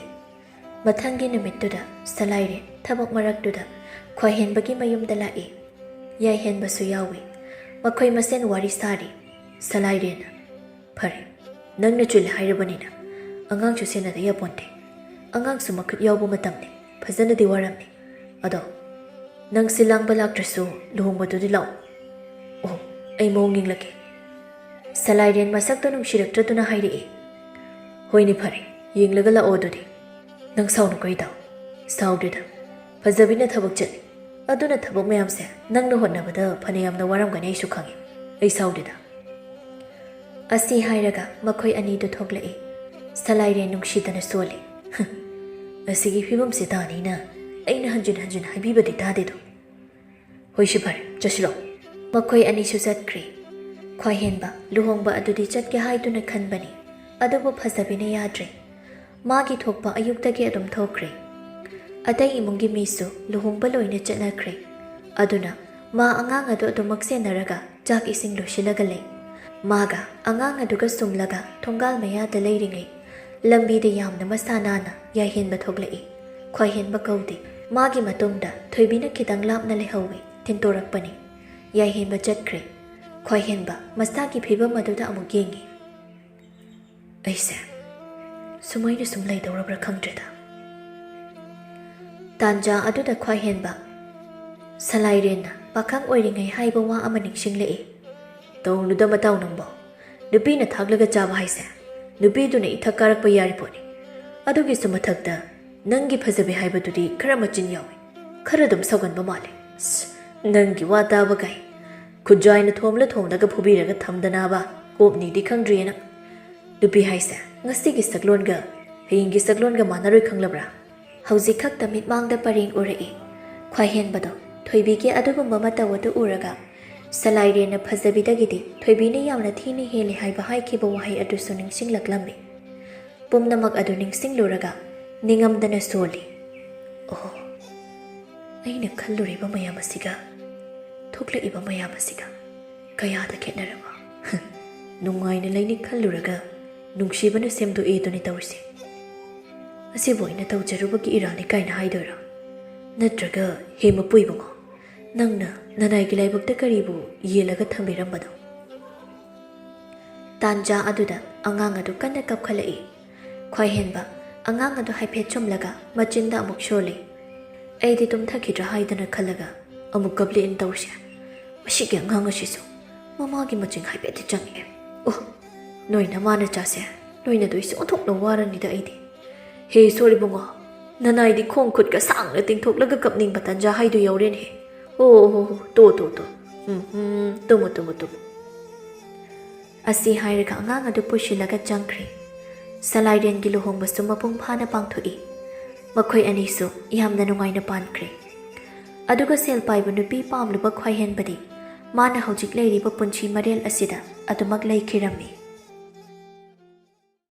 ꯃꯊꯪꯒꯤ ꯅꯨꯃꯤꯠꯇꯨꯗ ꯁꯂꯥꯏꯔꯦꯟ ꯊꯕꯛ ꯃꯔꯛꯇꯨꯗ ꯈ꯭ꯋꯥꯏꯍꯦꯟꯕꯒꯤ ꯃꯌꯨꯝꯗ ꯂꯥꯛꯏ꯫ ꯌꯥꯏꯍꯦꯟꯕꯁꯨ ꯌꯥꯎꯏ꯫ ꯃꯈꯣꯏ ꯃꯁꯦꯟ ꯋꯥꯔꯤ ꯁꯥꯔꯤ꯫ ꯁꯂꯥꯏꯔꯦꯟꯅ, "ꯐꯔꯦ, ꯅꯪꯅ ꯆꯤꯜꯂꯦ ꯍꯥꯏꯔꯕꯅꯤꯅ ꯑꯉꯥꯡꯁꯨ ꯁꯦꯟꯅꯗ ꯌꯥꯄꯣꯟꯇꯦ꯫ ꯑꯉꯥꯡꯁꯨ ꯃꯈꯨꯠ ꯌꯥꯎꯕ ꯃꯇꯝꯅꯤ꯫ ꯐꯖꯅꯗꯤ ꯋꯥꯔꯝꯅꯤ꯫ ꯑꯗꯣ ꯅꯪꯁꯤ ꯂꯥꯡꯕ ꯂꯥꯛꯇ꯭ꯔꯁꯨ ꯂꯨꯍꯣꯡꯕꯗꯨꯗꯤ ꯂꯥꯛꯑꯣ꯫ ꯑꯣ, ꯑꯩ ꯃꯑꯣꯡ ꯌꯦꯡꯂꯛꯀꯦ꯫" ꯁꯂꯥꯏꯔꯦꯟ ꯃꯁꯛꯇꯣ ꯅꯨꯡꯁꯤꯔꯛꯇ꯭ꯔꯗꯨꯅ ꯍꯥꯏꯔꯛꯏ꯫ "ꯍꯣꯏꯅꯦ, ꯐꯔꯦ, ꯌꯦꯡꯂꯒ ꯂꯥꯛꯑꯣ ꯑꯗꯨꯗꯤ꯫ ꯅꯪ ꯁꯥꯎꯅꯨꯀꯣ ꯏꯇꯥꯎ꯫" "ꯁꯥꯎꯗꯦꯗ꯫ ꯐꯖꯕꯤꯅ ꯊꯕꯛ ꯆꯠꯂꯤ꯫ ꯑꯗꯨꯅ ꯊꯕꯛ ꯃꯌꯥꯝꯁꯦ ꯅꯪꯅ ꯍꯣꯠꯅꯕꯗ ꯐꯅꯌꯥꯝꯅ ꯋꯥꯔꯝꯒꯅꯤ ꯑꯩꯁꯨ ꯈꯪꯉꯤ꯫ ꯑꯩ ꯁꯥꯎꯗꯦꯗ꯫" ꯑꯁꯤ ꯍꯥꯏꯔꯒ ꯃꯈꯣꯏ ꯑꯅꯤꯗꯨ ꯊꯣꯛꯂꯛꯏ꯫ ꯁꯂꯥꯏꯔꯦꯟ ꯅꯨꯡꯁꯤꯗꯅ ꯁꯣꯜꯂꯤ꯫ "ꯑꯁꯤꯒꯤ ꯐꯤꯕꯝꯁꯤ ꯇꯥꯅꯤꯅ ꯑꯩꯅ ꯍꯟꯖꯤꯟ ꯍꯟꯖꯤꯟ ꯍꯥꯏꯕꯤꯕꯗꯤ ꯇꯥꯗꯦꯗꯣ꯫ ꯍꯣꯏꯁꯤ ꯐꯔꯦ, ꯆꯠꯁꯤꯔꯣ?" ꯃꯈꯣꯏ ꯑꯅꯤꯁꯨ ꯆꯠꯈ꯭ꯔꯦ꯫ ꯈ꯭ꯋꯥꯏꯍꯦꯟꯕ ꯂꯨꯍꯣꯡꯕ ꯑꯗꯨꯗꯤ ꯆꯠꯀꯦ ꯍꯥꯏꯗꯨꯅ ꯈꯟꯕꯅꯤ, ꯑꯗꯨꯕꯨ ꯐꯖꯕꯤꯅ ꯌꯥꯗ꯭ꯔꯦ꯫ ꯃꯥꯒꯤ ꯊꯣꯛꯄ ꯑꯌꯨꯛꯇꯒꯤ ꯑꯗꯨꯝ ꯊꯣꯛꯈ꯭ꯔꯦ꯫ ꯑꯇꯩ ꯏꯃꯨꯡꯒꯤ ꯃꯤꯁꯨ ꯂꯨꯍꯣꯡꯕ ꯂꯣꯏꯅ ꯆꯠꯅꯈ꯭ꯔꯦ꯫ ꯑꯗꯨꯅ ꯃꯥ ꯑꯉꯥꯡ ꯑꯗꯨ ꯑꯗꯨꯃꯛ ꯁꯦꯟꯅꯔꯒ ꯆꯥꯛ ꯏꯁꯤꯡ ꯂꯣꯏꯁꯤꯜꯂꯒ ꯂꯩ꯫ ꯃꯥꯒ ꯑꯉꯥꯡ ꯑꯗꯨꯒ ꯁꯨꯝꯂꯒ ꯊꯣꯡꯒꯥꯜ ꯃꯌꯥꯗ ꯂꯩꯔꯤꯉꯩ, ꯂꯝꯕꯤꯗ ꯌꯥꯝꯅ ꯃꯁꯥ ꯅꯥꯟꯅ ꯌꯥꯏꯍꯦꯟꯕ ꯊꯣꯛꯂꯛꯏ꯫ ꯈ꯭ꯋꯥꯏꯍꯦꯟꯕ ꯀꯧꯗꯦ꯫ ꯃꯥꯒꯤ ꯃꯇꯨꯡꯗ ꯊꯣꯏꯕꯤꯅ ꯈꯤꯇꯪ ꯂꯥꯞꯅ ꯂꯩꯍꯧꯏ, ꯊꯤꯟꯇꯣꯔꯛꯄꯅꯤ꯫ ꯌꯥꯏꯍꯦꯟꯕ ꯆꯠꯈ꯭ꯔꯦ꯫ ꯈ꯭ꯋꯥꯏꯍꯦꯟꯕ ꯃꯁꯥꯒꯤ ꯐꯤꯕꯝ ꯑꯗꯨꯗ ꯑꯃꯨꯛ ꯌꯦꯡꯏ꯫ "ꯑꯩꯁꯦ ꯁꯨꯃꯥꯏꯅ ꯁꯨꯝ ꯂꯩꯗꯧꯔꯕ꯭ꯔꯥ ꯈꯪꯗ꯭ꯔꯦꯗ꯫" ꯇꯥꯟꯖꯥ ꯑꯗꯨꯗ ꯈ꯭ꯋꯥꯏꯍꯦꯟꯕ ꯁꯂꯥꯏꯔꯦꯟꯅ ꯄꯥꯈꯪ ꯑꯣꯏꯔꯤꯉꯩ ꯍꯥꯏꯕ ꯋꯥ ꯑꯃ ꯅꯤꯡꯁꯤꯡꯂꯛꯏ꯫ "ꯇꯧꯅꯨꯗ ꯃꯇꯥꯎ ꯅꯪꯕꯣ꯫ ꯅꯨꯄꯤꯅ ꯊꯥꯛꯂꯒ ꯆꯥꯕ ꯍꯥꯏꯁꯦ ꯅꯨꯄꯤꯗꯨꯅ ꯏꯊꯛ ꯀꯥꯔꯛꯄ ꯌꯥꯔꯤ ꯄꯣꯠꯅꯤ꯫ ꯑꯗꯨꯒꯤꯁꯨ ꯃꯊꯛꯇ ꯅꯪꯒꯤ ꯐꯖꯕꯤ ꯍꯥꯏꯕꯗꯨꯗꯤ ꯈꯔ ꯃꯆꯤꯟ ꯌꯥꯎꯏ, ꯈꯔ ꯑꯗꯨꯝ ꯁꯧꯒꯟꯕ ꯃꯥꯜꯂꯦ꯫ ꯑꯁ, ꯅꯪꯒꯤ ꯋꯥ ꯇꯥꯕꯒꯥꯏ ꯈꯨꯖꯥꯏꯅ ꯊꯣꯝꯂ ꯊꯣꯝꯂꯒ ꯐꯨꯕꯤꯔꯒ ꯊꯝꯗꯅꯕ ꯀꯣꯛꯅꯤꯗꯤ ꯈꯪꯗ꯭ꯔꯤꯌꯦ ꯅꯪ꯫ ꯅꯨꯄꯤ ꯍꯥꯏꯁꯦ ꯉꯁꯤꯒꯤ ꯁꯛꯂꯣꯟꯒ ꯍꯌꯦꯡꯒꯤ ꯁꯛꯂꯣꯟꯒ ꯃꯥꯟꯅꯔꯣꯏ ꯈꯪꯂꯕ꯭ꯔꯥ? ꯍꯧꯖꯤꯛ ꯈꯛꯇ ꯃꯤꯠꯃꯥꯡꯗ ꯄꯔꯦꯡ ꯎꯔꯛꯏ꯫ ꯈ꯭ꯋꯥꯏꯍꯦꯟꯕꯗꯣ ꯊꯣꯏꯕꯤꯒꯤ ꯑꯗꯨꯒꯨꯝꯕ ꯃꯇꯧ ꯑꯗꯨ ꯎꯔꯒ ꯁꯂꯥꯏꯔꯦꯟꯅ ꯐꯖꯕꯤꯗꯒꯤꯗꯤ ꯊꯣꯏꯕꯤꯅ ꯌꯥꯝꯅ ꯊꯤꯅ ꯍꯦꯜꯂꯤ ꯍꯥꯏꯕ ꯍꯥꯏꯈꯤꯕ ꯋꯥꯍꯩ ꯑꯗꯨꯁꯨ ꯅꯤꯡꯁꯤꯡꯂꯛꯂꯝꯃꯤ꯫ ꯄꯨꯝꯅꯃꯛ ꯑꯗꯨ ꯅꯤꯡꯁꯤꯡꯂꯨꯔꯒ ꯅꯤꯡꯉꯝꯗꯅ ꯁꯣꯜꯂꯤ꯫ ꯑꯣ, ꯑꯩꯅ ꯈꯜꯂꯨꯔꯤꯕ ꯃꯌꯥꯝ ꯑꯁꯤꯒ ꯊꯣꯛꯂꯛꯏꯕ ꯃꯌꯥꯝ ꯑꯁꯤꯒ ꯀꯌꯥꯗ ꯈꯦꯠꯅꯔꯕ? ꯅꯨꯡꯉꯥꯏꯅ ꯂꯩꯅꯤ ꯈꯜꯂꯨꯔꯒ ꯅꯨꯡꯁꯤꯕꯅ ꯁꯦꯝꯗꯣꯛꯑꯦꯗꯨꯅꯤ ꯇꯧꯔꯤꯁꯦ꯫ ꯑꯁꯤꯕꯨ ꯑꯩꯅ ꯇꯧꯖꯔꯨꯕꯒꯤ ꯏꯔꯥꯜꯅꯤ ꯀꯥꯏꯅ ꯍꯥꯏꯗꯣꯏꯔꯥ? ꯅꯠꯇ꯭ꯔꯒ, ꯍꯦ ꯃꯄꯨ ꯏꯕꯨꯡꯉꯣ, ꯅꯪꯅ ꯅꯅꯥꯏꯒꯤ ꯂꯥꯏꯕꯛꯇ ꯀꯔꯤꯕꯨ ꯌꯦꯜꯂꯒ ꯊꯝꯕꯤꯔꯝꯕꯅꯣ? ꯇꯥꯟꯖꯥ ꯑꯗꯨꯗ ꯑꯉꯥꯡ ꯑꯗꯨ ꯀꯟꯅ ꯀꯞꯈꯠꯂꯛꯏ꯫ ꯈ꯭ꯋꯥꯏꯍꯦꯟꯕ ꯑꯉꯥꯡ ꯑꯗꯨ ꯍꯥꯏꯐꯦꯠ ꯆꯨꯝꯂꯒ ꯃꯆꯤꯟꯗ ꯑꯃꯨꯛ ꯁꯣꯜꯂꯤ꯫ ꯑꯩꯗꯤ ꯇꯨꯝꯊꯈꯤꯗ꯭ꯔꯥ ꯍꯥꯏꯗꯅ ꯈꯜꯂꯒ ꯑꯃꯨꯛ ꯀꯞꯂꯛꯑꯦꯅ ꯇꯧꯔꯤꯁꯦ꯫ ꯃꯁꯤꯒꯤ ꯑꯉꯥꯡ ꯑꯁꯤꯁꯨ ꯃꯃꯥꯒꯤ ꯃꯆꯤꯡ ꯍꯥꯏꯐꯦꯠꯇꯤ ꯆꯪꯉꯛꯑꯦ꯫ ꯑꯣ, ꯅꯣꯏ ꯅꯃꯥ ꯅꯆꯥꯁꯦ ꯂꯣꯏꯅꯗꯣꯏꯁꯦ ꯑꯣꯟꯊꯣꯛꯅ ꯋꯥꯔꯅꯤꯗ ꯑꯩꯗꯤ꯫ ꯍꯦ ꯏꯁꯣꯔ ꯏꯕꯨꯡꯉꯣ, ꯅꯅꯥꯏꯗꯤ ꯈꯣꯡ ꯈꯨꯠꯀ ꯁꯥꯡꯅ ꯇꯤꯡꯊꯣꯛꯂꯒ ꯀꯞꯅꯤꯡꯕ ꯇꯟꯖꯥ ꯍꯥꯏꯗꯨ ꯌꯧꯔꯦꯅꯦ꯫ ꯑꯣ ꯍꯣ ꯍꯣ, ꯇꯣ ꯇꯣ ꯇꯣ꯫ ꯎꯝ ꯎꯝ, ꯇꯨꯝꯃꯨ ꯇꯨꯝꯃꯨ ꯇꯨꯝꯃꯨ꯫ ꯑꯁꯤ ꯍꯥꯏꯔꯒ ꯑꯉꯥꯡ ꯑꯗꯨ ꯄꯨꯁꯤꯜꯂꯒ ꯆꯪꯈ꯭ꯔꯦ꯫ ꯁꯂꯥꯏꯔꯦꯟꯒꯤ ꯂꯨꯍꯣꯡꯕꯁꯨ ꯃꯄꯨꯡ ꯐꯥꯅ ꯄꯥꯡꯊꯣꯛꯏ꯫ ꯃꯈꯣꯏ ꯑꯅꯤꯁꯨ ꯌꯥꯝꯅ ꯅꯨꯡꯉꯥꯏꯅ ꯄꯥꯟꯈ꯭ꯔꯦ꯫ ꯑꯗꯨꯒ ꯁꯦꯜ ꯄꯥꯏꯕ ꯅꯨꯄꯤ ꯄꯥꯝꯂꯨꯕ ꯈ꯭ꯋꯥꯏꯍꯦꯟꯕꯗꯤ ꯃꯥꯅ ꯍꯧꯖꯤꯛ ꯂꯩꯔꯤꯕ ꯄꯨꯟꯁꯤ ꯃꯔꯦꯜ ꯑꯁꯤꯗ ꯑꯗꯨꯃꯛ ꯂꯩꯈꯤꯔꯝꯃꯤ꯫